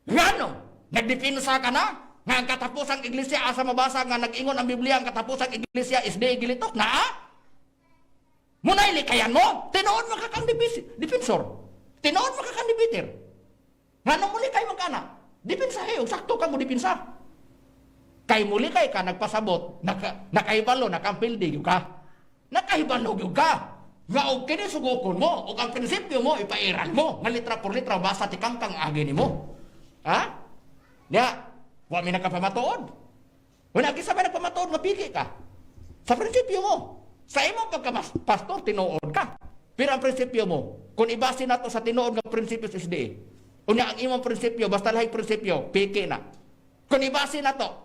Ngano? Nagdipinsa ka na? Nga ang katapusang iglesia, asa mabasa nga nag-ingon ang Biblia, ang katapusang iglesia is di gilitok na? Munay likayan mo? Tinuod man ka kang defensor. Tinuod man ka kang debater. Ngano mo likay man ka na? Dipinsa og sakto ka mo dipinsa. Kay muli kay ka nagpasabot, nakahibalo, nakampildi gyud ka. Nakahibalo gyud ka. Nga og kini sugukon mo, og ang prinsipyo mo ipairal mo, nga litra por litra basa ti kangkang agi nimo. Ha? Nya, wa mi nakapamatuod. Wala kinsa may nagpamatuod nga piki ka. Sa prinsipyo mo, sa imong pagka pastor tinuod ka. Pero ang prinsipyo mo, kung ibase nato sa tinuod nga prinsipyo sa SDA, unya ang imong prinsipyo, basta lahi prinsipyo, piki na. Kung ibase nato,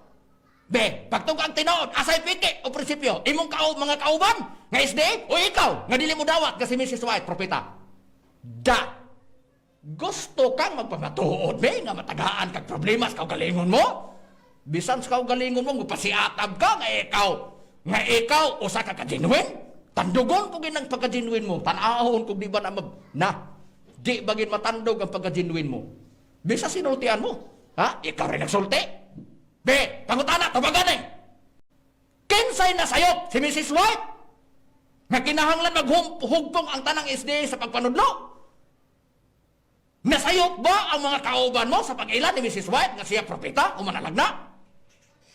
be, pagtug ang tinuod, asay piki o prinsipyo, imong mga kauban, nga SDA, o ikaw, nga dili mo dawat kasi Mrs. White, propeta. Da, gusto kang magpamatuod, be, nga matagaan kag problema sa kaugalingon mo? Bisan sa kaugalingon mo, pasiatab ka nga ikaw, usa ka ka-genuine? Tandugon ko ginang pagka-genuine mo. Tanahon kung di ba na, na, di bagin matandog ang pagka-genuine mo. Bisa sinultian mo. Ha? Ikaw rin nagsulti. Be, pangutana, tubagan eh. Kinsay na sayop si Mrs. White? Nga kinahanglan maghugpong ang tanang SDA sa pagpanudlo? Nasayop ba ang mga kauban mo sa pag-ila ni Mrs. White nga siya propeta o manalagna?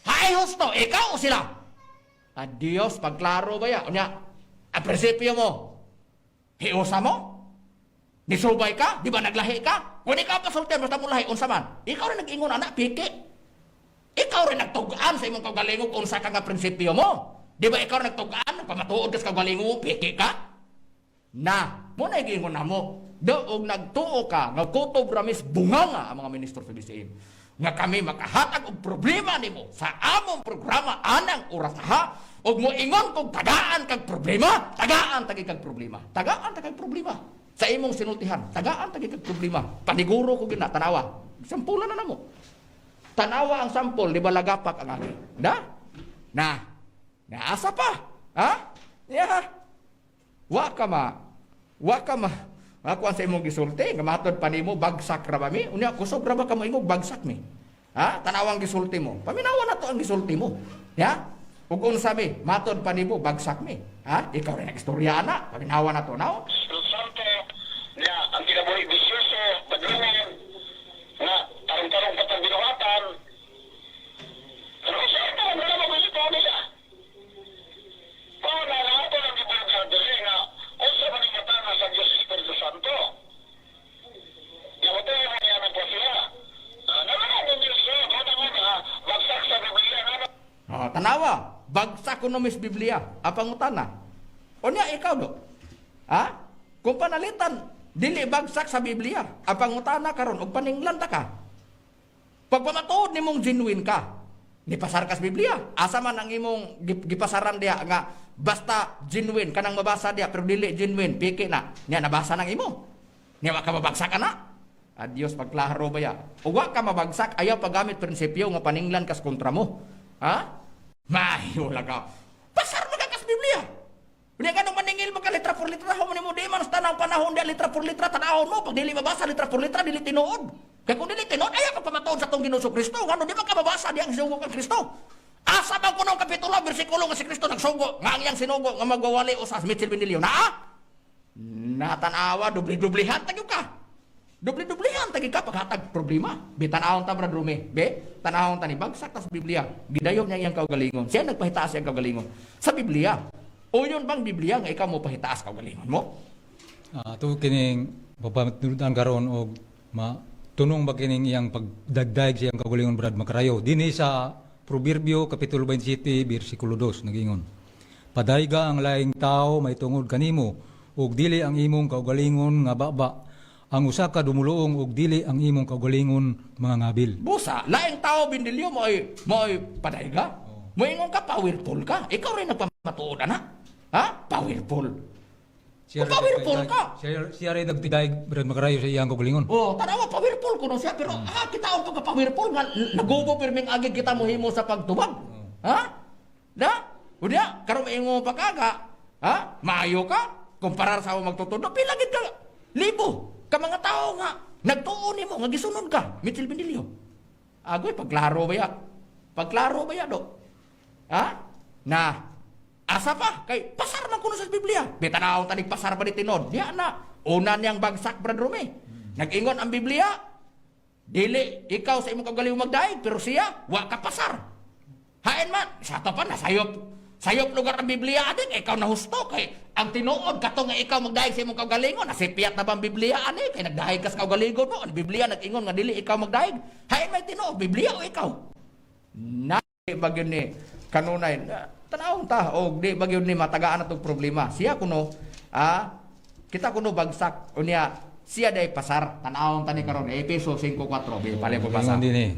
Hay husto, ikaw o sila? Adios, pagklaro ba ya? Unya, ang prinsipyo mo, hiusa mo? Nisubay ka? Di ba naglahi ka? Kung ikaw pasulti, basta mo lahi, unsa man? Ikaw rin nag-ingon, anak, piki. Ikaw rin nagtugaan sa imong kaugalingog unsa ka nga prinsipyo mo. Di ba ikaw rin nagtugaan, nagpamatuod ka sa kaugalingog mo, piki ka? Na, mo na giingon na mo. Do, og nagtuo ka, nga kutob ramis bunganga ang mga ministro sa BCM. Nga kami makahatag og problema nimo sa among programa anang oras ha, og moingon kog tagaan kag problema, tagaan tagi kag problema. Tagaan tagi kag problema. Sa imong sinultihan, tagaan tagi kag problema. Paniguro ko gina tanawa. Sampulan na namo. Tanawa ang sampol, di ba lagapak ang agi? Na? Na. Naasa pa. Ha? Yeah. Wa ka ma. Wa ka ma. Ako ang sa imong gisulti, nga matod pa nimo bagsak ra ba mi? Unya kusog ra ba ka mo ingog bagsak mi? Ha? Tanawang gisulti mo. Paminawa na to ang gisulti mo. Ya? Ug unsa mi, matod pa nimo bagsak mi. Ha? Ikaw rin nagstorya ana. Paminawa na to now. Espiritu Santo, niya ang kinabuhi bisyoso, badlungon, nga tarong-tarong patang binuhatan. Pero kung saan pa wala mabilito nila. Paano na ato lang gibulgar diri nga unsa man ang matanga sa Diyos Espiritu Santo. Yawa mo niya ng siya. Naman ang Diyos siya, una bagsak sa Biblia nga. Oh, tanawa, bagsak kuno mis Biblia. Ang pangutana. Unya ikaw do. Ha? Kung panalitan dili bagsak sa Biblia, ang pangutana karon og paninglan ta ka. Pagpamatuod nimong genuine ka, nipasar ka sa Biblia. Asa man ang imong gipasaran diha nga basta genuine kanang mabasa diha pero dili genuine, piki na. Nya nabasa nang imo. Nya wa ka mabagsak ana. Adios pagklaro ba ya. Uwa ka mabagsak, ayaw paggamit prinsipyo nga paninglan kas kontra mo. Ha? Mayo lang ka. Pasar mo ka kas Biblia. Unya ganong maningil mo ka litra por litra mo nimo di man sa tanang panahon di litra por litra tanahon mo pag dili mabasa litra por litra dili tinuod. Kay kung dili tinuod ayaw ka pamatuod sa atong Ginoong Kristo ngano di man ka mabasa di ang sugo kang Kristo. Asa man kunong kapitulo bersikulo nga si Kristo nagsugo nga ang iyang sinugo nga magwawali usas Mitchell Benilio naa? Natanawa dubli-dublihan tagyo ka. Dubli-dublihan tagi ka paghatag problema. Be tan-awon ta, Brad Rumi. Be tan-awon ta ni bagsak ta sa Biblia. Gidayon niya iyang kaugalingon. Siya nagpahitaas iyang kaugalingon sa Biblia. O yun bang Biblia nga ikaw mo pahitaas kaugalingon mo? Ato kining papatunudan karon og ma tunong ba kining iyang pagdagdag sa iyang kaugalingon, Brad Makarayo. Dinhi sa Proverbio kapitulo 27 bersikulo 2 nagingon. Padayga ang laing tao mahitungod kanimo ug dili ang imong kaugalingon nga baba, ang usa ka dumuluong ug dili ang imong kaugalingon mga ngabil. Busa, laing tao bindilyo mo ay padayga. Moingon ka powerful ka. Ikaw rin nagpamatuod ana. Ha? Powerful. Siya Kung powerful ka. Siya rin nagtidayeg, Brad Makarayo, sa iyang kaugalingon. Oh, tanawa powerful kuno siya pero kita ang pagka powerful nga nagubo pirming agig kita mohimo sa pagtubag. Ha? Na? Unya, karon maingon pa ka ga, ha? Maayo ka kumparar sa ako magtutudlo, pila gid ka libo ka mga tao nga nagtuo nimo nga gisunod ka, Mitchell Benilio. Agoy pagklaro ba ya? Pagklaro ba ya do? Ha? Na asa pa kay pasar man kuno sa Biblia. Bitanaw tanig pasar ba ni tinod? Diya na. Una niyang bagsak, Brad Rumi. Nag-ingon ang Biblia, dili ikaw sa imong kaugalingon magdaig, pero siya wa ka pasar. Hain man, sa ato pa nasayop. Sayop lugar ang Biblia adik, ikaw na husto kay ang tinuod kato nga ikaw magdaig sa imong kaugalingon, nasipiyat na ba ang Biblia ani kay nagdaig ka sa kaugalingon mo, ang Biblia nag-ingon nga dili ikaw magdaig. Hain may tinuod Biblia o ikaw? Na di ba gyud ni kanunay na, tanawon ta og di ba gyud ni matagaan atong problema. Siya kuno kita kuno bagsak unya siya day pasar tanawon ta ni karon Efeso 5:4 bi pali po basa. Ingon din eh,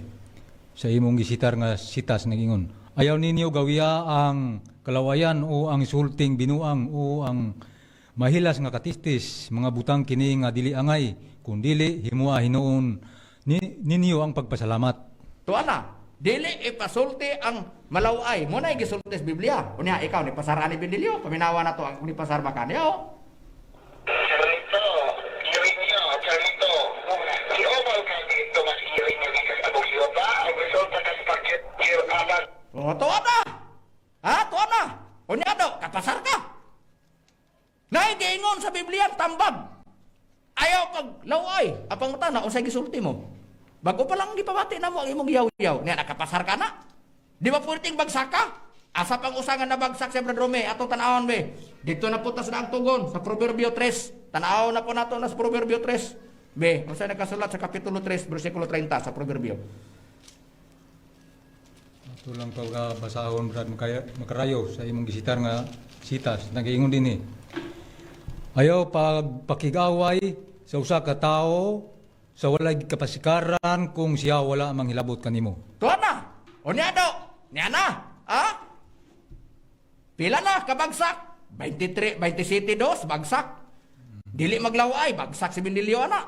sa imong gisitar nga sitas nagingon. Ayaw ninyo gawiya ang kalawayan o ang sulting binuang o ang mahilas nga katistis, mga butang kini nga dili angay, kun dili himua hinuon ni, ninyo ang pagpasalamat. Tuwa na, dili ipasulti ang malaway. Mo na gisulti sa Biblia. Unya ikaw ni pasar ani Bindilyo, paminawa na to ang ni pasar ba kanyo. Charlito, Irineo, Charlito. Si Omar kay dito mas Irineo gikas abog ba? Ang resulta kas pag aban. O tuwa na. Ha, tuwa na. Unya do, kapasar ka. Naigiingon sa Biblia ang tambag. Ayaw pag laway. Apang na unsay gisulti mo? Bago pa lang gipabati na mo ang imong yaw-yaw. Niya nakapasar ka na. Di ba pwedeng bagsak ka? Asa pang usangan na bagsak sa Brad Rome? Atong tanawon be. Dito na po tas na ang tugon sa Proverbio 3. Tanaw na po nato na sa Proverbio 3. Be, unsay nakasulat sa Kapitulo 3, bersikulo 30 sa Proverbio. Ato lang pag basahon, Brad Makarayo, sa imong gisitar nga sitas nagiingon din eh. Ayaw pagpakigaway sa usa ka tawo sa walay kapasikaran kung siya wala manghilabot kanimo. Tuwa na. O niya do. Niya na. Ha? Pila na kabagsak? 23, 27 dos, bagsak. Dili maglaway, bagsak si Bindilyo ana.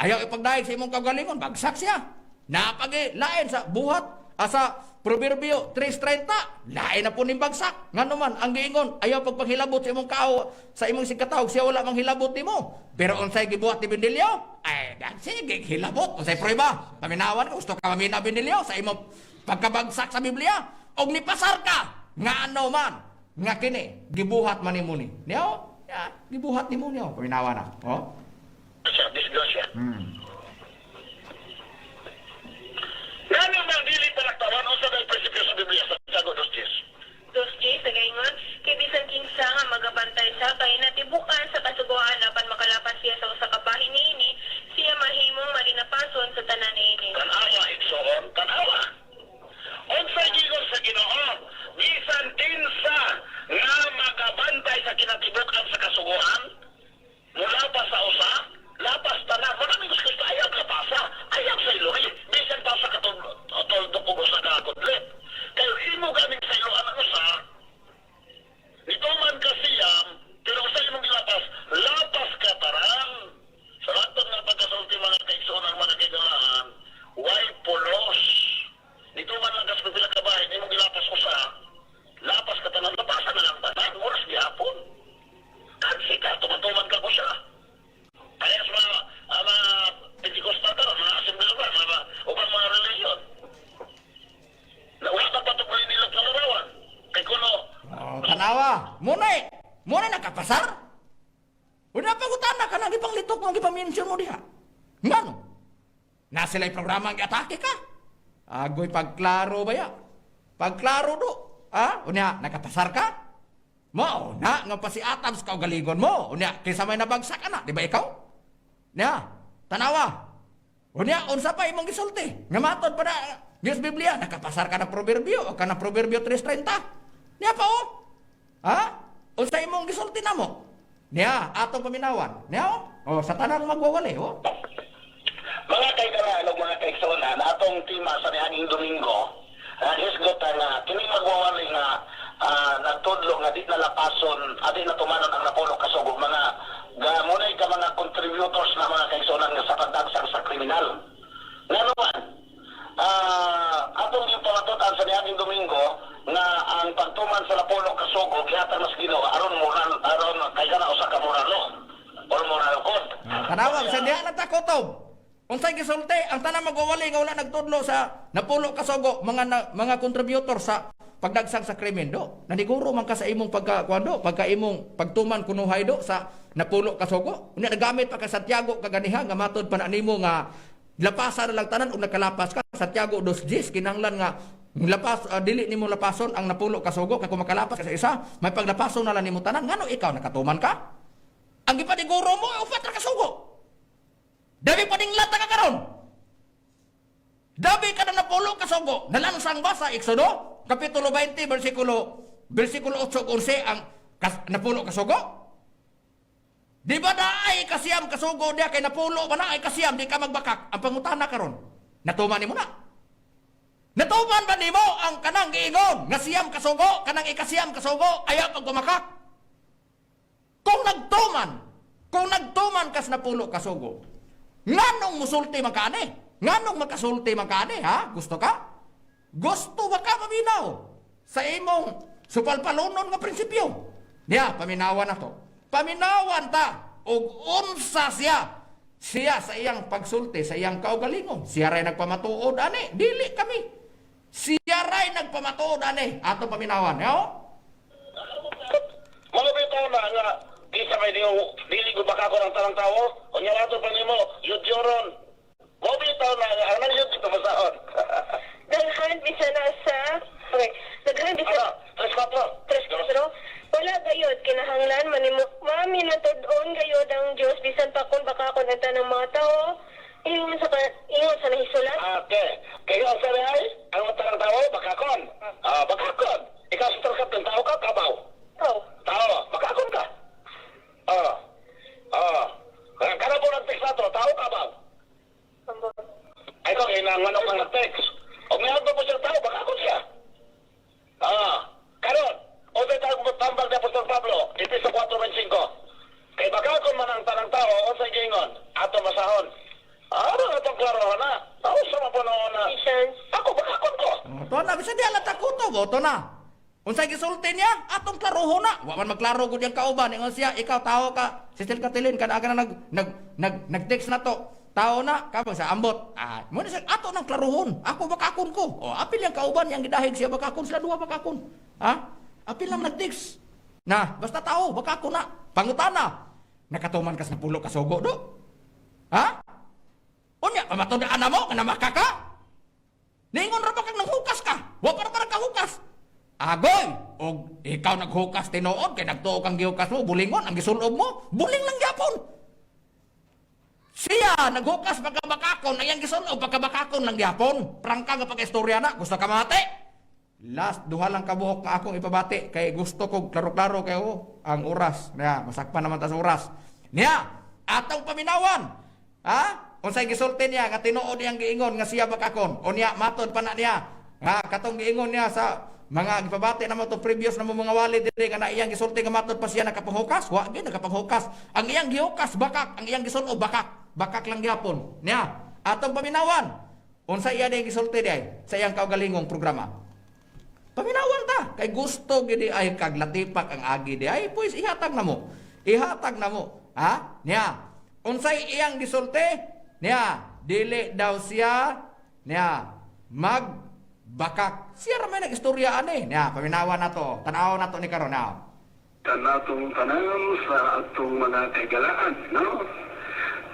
Ayaw ipagdahig sa imong kaugalingon, bagsak siya. Napagi lain sa buhat asa Proverbio 3:30, lain na po ning bagsak. Ngano man ang giingon, ayaw pagpaghilabot sa imong kao, sa imong sikatawag siya wala manghilabot nimo. Pero unsay gibuhat ni Bindilyo? Ay, sige, hilabot. Unsay prueba? Paminawan ka, gusto ka mamina Bindilyo sa imong pagkabagsak sa Biblia. Og nipasar ka, nga ano man, nga kini, gibuhat man nimo ni. Niyo? Ya, gibuhat nimo niyo. Paminawan na. Oh. Siya, disgrasya. Ngano man dili palaktawan unsa dahil prinsipyo sa Biblia sa Santiago 2:10. 2J sa gaingon, kay bisan kinsa nga magabantay sa kay natibukan sa kasuguan apan makalapas siya sa usa ka bahin niini, siya mahimong malinapason sa tanan niini. Tanawa, igsoon, tanawa. Unsay giingon sa Ginoo, bisan kinsa nga makabantay sa kinatibukan sa kasuguan, mula pa sa usa, lapas tanan. Wala mi gusto ayaw ka pasa, ayaw sa iloy. Bisan pa sa katuldok og usa ka Niya, munay nakapasar. Una pangutana ka nang gipanglitok mo, gipamention mo diha. Ngano? Na sila'y programa ang giatake ka. Agoy pagklaro ba ya? Pagklaro do. Ha? Unya, nakapasar ka? Mao na nga pasiatab sa kaugalingon mo. Unya, kaysa may nabagsak ana, di ba ikaw? Nya, tanawa. Unya, unsa pa imong gisulti? Nga matod pa na Diyos Biblia, nakapasar ka ng proverbio o ka ng Proverbio 3:30. Niya pa oh. Ha? Unsa imong gisulti namo? Niya, atong paminawan. Niya oh. Oh, sa tanang magwawali oh. Mga kaigalaan o mga kaigsuonan, atong tema sa niaging Domingo, hisgot nga kining magwawali nga nagtudlo nga di na lapason, di na tumanon ang napulo kasugo, mga gamunay ka mga contributors na mga kaigsuonan nga sa pagdagsang sa kriminal. Ngano man, atong yung pamatutan sa niaging Domingo nga ang pagtuman sa napulo kasugo gihatag mas Ginoo aron moral, aron kay kana usa ka moral law or moral code. Tanawa, sa diha na takotob. Unsay gisulti ang tanang magwawali nga wala nagtudlo sa napulo kasugo, mga na, mga contributor sa pagdagsang sa krimen do. Naniguro man ka sa imong pagka kuan do, pagka imong pagtuman kunuhay do sa napulo kasugo. Unya nagamit pa ka Santiago kaganiha nga matod pa na nimo nga lapasan na lang tanan ug nakalapas ka. Santiago 2:10, kinahanglan nga lapas, dili nimo lapason ang napulo kasugo kay kung makalapas ka sa isa, may paglapason na lang nimo tanan. Ngano ikaw nakatuman ka? Ang gipaniguro mo upat ra kasugo. Dabi pa ding lata ka karon. Dabi ka na napulo kasugo. Nalansang ba sa Exodo? Kapitulo 20, versikulo 8 ug 11 ang napulo kasugo? Di ba na ay kasiyam kasugo diya kay napulo ba na ay kasiyam di ka magbakak? Ang pangutana karon, natuman nimo na. Natuman ba nimo ang kanang giingon nga siyam kasugo, kanang ikasiyam kasugo ayaw pag gumakak? Kung nagtuman kas napulo kasugo, nganong musulti man ka ani? Nganong makasulti man ka ani, ha? Gusto ka? Gusto ba ka maminaw sa imong supalpalonon nga prinsipyo? Niya, paminawan na to. Paminawan ta og unsa siya. Siya sa iyang pagsulti, sa iyang kaugalingon. Siya ray nagpamatuod ani, dili kami. Siya ray nagpamatuod ani. Ato paminawan, yo? Mga bitaw na nga di sa may diyo, dili ko baka ko ng tanang tao, unya rato pa nimo, yudyoron. Mo bitaw na nga ang yud dito masahon. Daghan bisan na sa okay, daghan bisan Ano? Tres kwatro. Tres kwatro. Wala gayod kinahanglan manimo maminatod-on gayod ang Dios bisan pa kung baka kon ang tanang mga tao ingon sa nahisulat. Okay. Kayo ang sabi ay, ang tanang tao, bakakon. Ah, bakakon. Ikaw sa terkap tao ka, kabaw. Oh. Tao, bakakon ka. Ah. Ah. Kana po nag-text na to, tao kabaw. Ambot. Ay ko, inanganok ang nag-text. O meron pa po siya tao, bakakon siya. Ah. Karon, o tayo tambal ni Apostol Pablo, Efeso 4:25. Kay bakakon man ang tanang tao, o sa gingon, ato masahon. Ano atong klaro na? Tao sa mapunoon na. Ephesians. Ako, bakakon ko. Oh, to na bisan di ala takutob, oh, to na. Unsay gisulti niya? Atong klarohon na. Wa man magklaro gud yang kauban ingon siya, ikaw tao ka. Sister Katilin kada ka na nag nag nag nag-text na to. Tao na ka sa ambot. Ah, mo na siya ato nang klarohon. Ako bakakon ko. Oh, apil yang kauban yang gidahig siya bakakon sila duha bakakon. Ha? Apil lang nag-text. Na, basta tao bakakon na. Pangutana. Nakatuman ka sa napulo kasugo do. Ha? Unya, pamatod-an na mo nga namaka ka? Ningon ra ba kang nanghukas ka? Wa pa ra ba nagkahukas? Agoy! Og ikaw naghukas tinuod kay nagtuo kang gihukas mo, bulingon ang gisulob mo, buling lang gyapon. Siya naghukas pagkabakakon, ang iyang gisulob pagkabakakon lang gyapon. Prangka nga pagka-istorya na, gusto ka mamati? Last duha lang kabuok nga akong ipabati kay gusto ko klaro-klaro kayo ang oras. Niya, masakpan naman ta sa oras. Niya, atong paminawan. Ha? Unsay gisulti niya nga tinuod iyang giingon nga siya bakakon. Unya matod pa na niya nga katong giingon niya sa mga gipabati na mo to previous na mo mga wali diri nga na iyang gisulti nga matod pa siya nakapanghukas. Wa gyud nakapanghukas. Ang iyang gihukas bakak, ang iyang gisulob bakak. Bakak lang gyapon. Niya, atong paminawan. Unsa iya diyang gisulti diay sa iyang kaugalingong programa. Paminawan ta kay gusto gid ay kag latipak ang agi di ay, pues ihatag na mo. Ihatag na mo. Ha? Niya. Unsay iyang gisulti? Niya, dili daw siya niya magbakak. Siya ra may nag-istorya ani. Niya, paminawan na to. Tan-aw na to ni karon na. Kanatong tanan sa atong mga kaigalaan, no?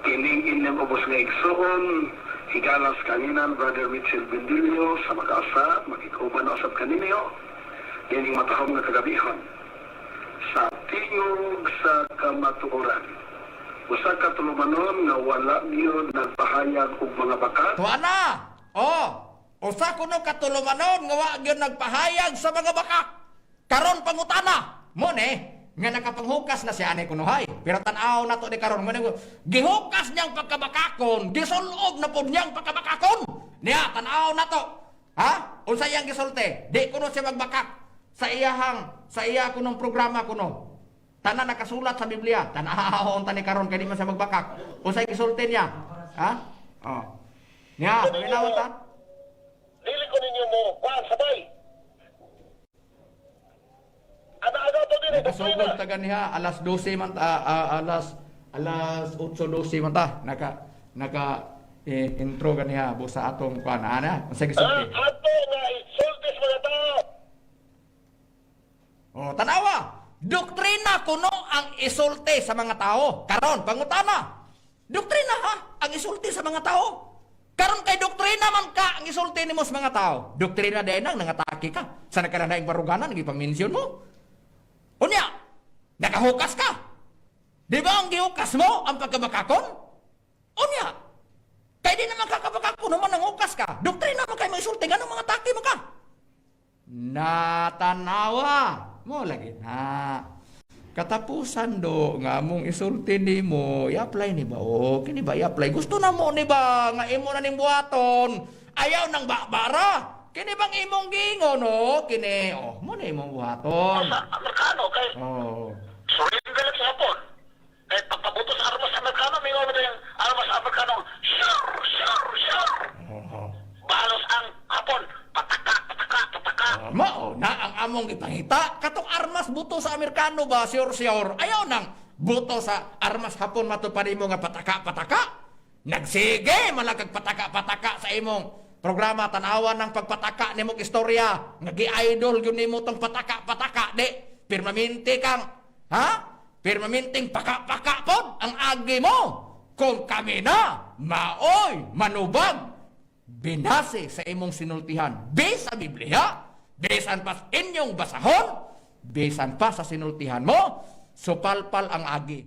Kining inyong ubos nga igsoon, higalas kanginan, Brother Mitchell Bendilio, sa makaasa, makikuban usab kaninyo, kining matahom nga kagabihon. Sa tingog sa kamatuoran. Usa ka tulumanon nga wala niyo nagpahayag og mga bakat, Tuwa na! Oh, usa kuno katulumanon nga wa gyud nagpahayag sa mga bakak. Karon pangutana, mo ne nga nakapanghukas na siya ani kunuhay. Pero tan-aw na to ni karon mo ne gihukas niyang pagkabakakon, gisulob na pud niyang pagkabakakon. Niya tan-aw na to. Ha? Unsa iyang gisulti? Di kuno siya magbakak sa iyahang sa iya kunong programa kuno. Tanan nakasulat sa Biblia. Tan-aw ta ni karon kay di man siya magbakak. Unsay gisulti niya? Ha? Oh. Niya, paminaw ta. Dili ko ninyo mo kuan sabay. Ana-ana to din Nakasugod ta ganiha alas 12 man ta, alas alas 8:12 man ta. Naka naka eh, intro ganiha busa atong kuan ana. Unsay gisulti? Ato nga isulti sa mga tao. Oh, tanawa. Doktrina kuno ang isulti sa mga tao. Karon pangutana. Doktrina ha ang isulti sa mga tao. Karon kay doktrina man ka ang isulti nimo sa mga tao. Doktrina din ang nangatake ka. Sa nagkananaing baruganan gipang-mention mo. Unya, nakahukas ka. Di ba ang gihukas mo ang pagkabakakon? Unya, kay di naman kakabakakon naman ang hukas ka. Doktrina man kay maisulti, ganong mga taki man ka. Natanawa mo lagi na. Katapusan do nga among isulti nimo, i-apply ni ba? O kini ba i-apply? Gusto na mo ni ba nga imo na ning buhaton? Ayaw nang babara. Kini bang imong gingon no? Kini oh mo na imong buhaton. Sa Amerikano kay Oh. surrender lang sa Hapon. Kay pagpabuto sa armas Amerikano, may nga yung armas Amerikano, sure, sure, sure. Oh. Balos ang Hapon, pataka, pataka, pataka. Mao na ang among gipangita katong armas buto sa Amerikano ba sure sure. Ayaw nang buto sa armas Hapon matud pa nimo nga pataka-pataka. Nagsige malagag pataka-pataka sa imong programa tan-awan ng pagpataka nimong istorya nga gi-idol gyud nimo tong pataka-pataka di pirmamente kang ha pirmaminteng paka-paka pod ang agi mo kung kami na maoy manubag binase sa imong sinultihan base sa Biblia, bisan pa sa inyong basahon, bisan pa sa sinultihan mo, supalpal ang agi.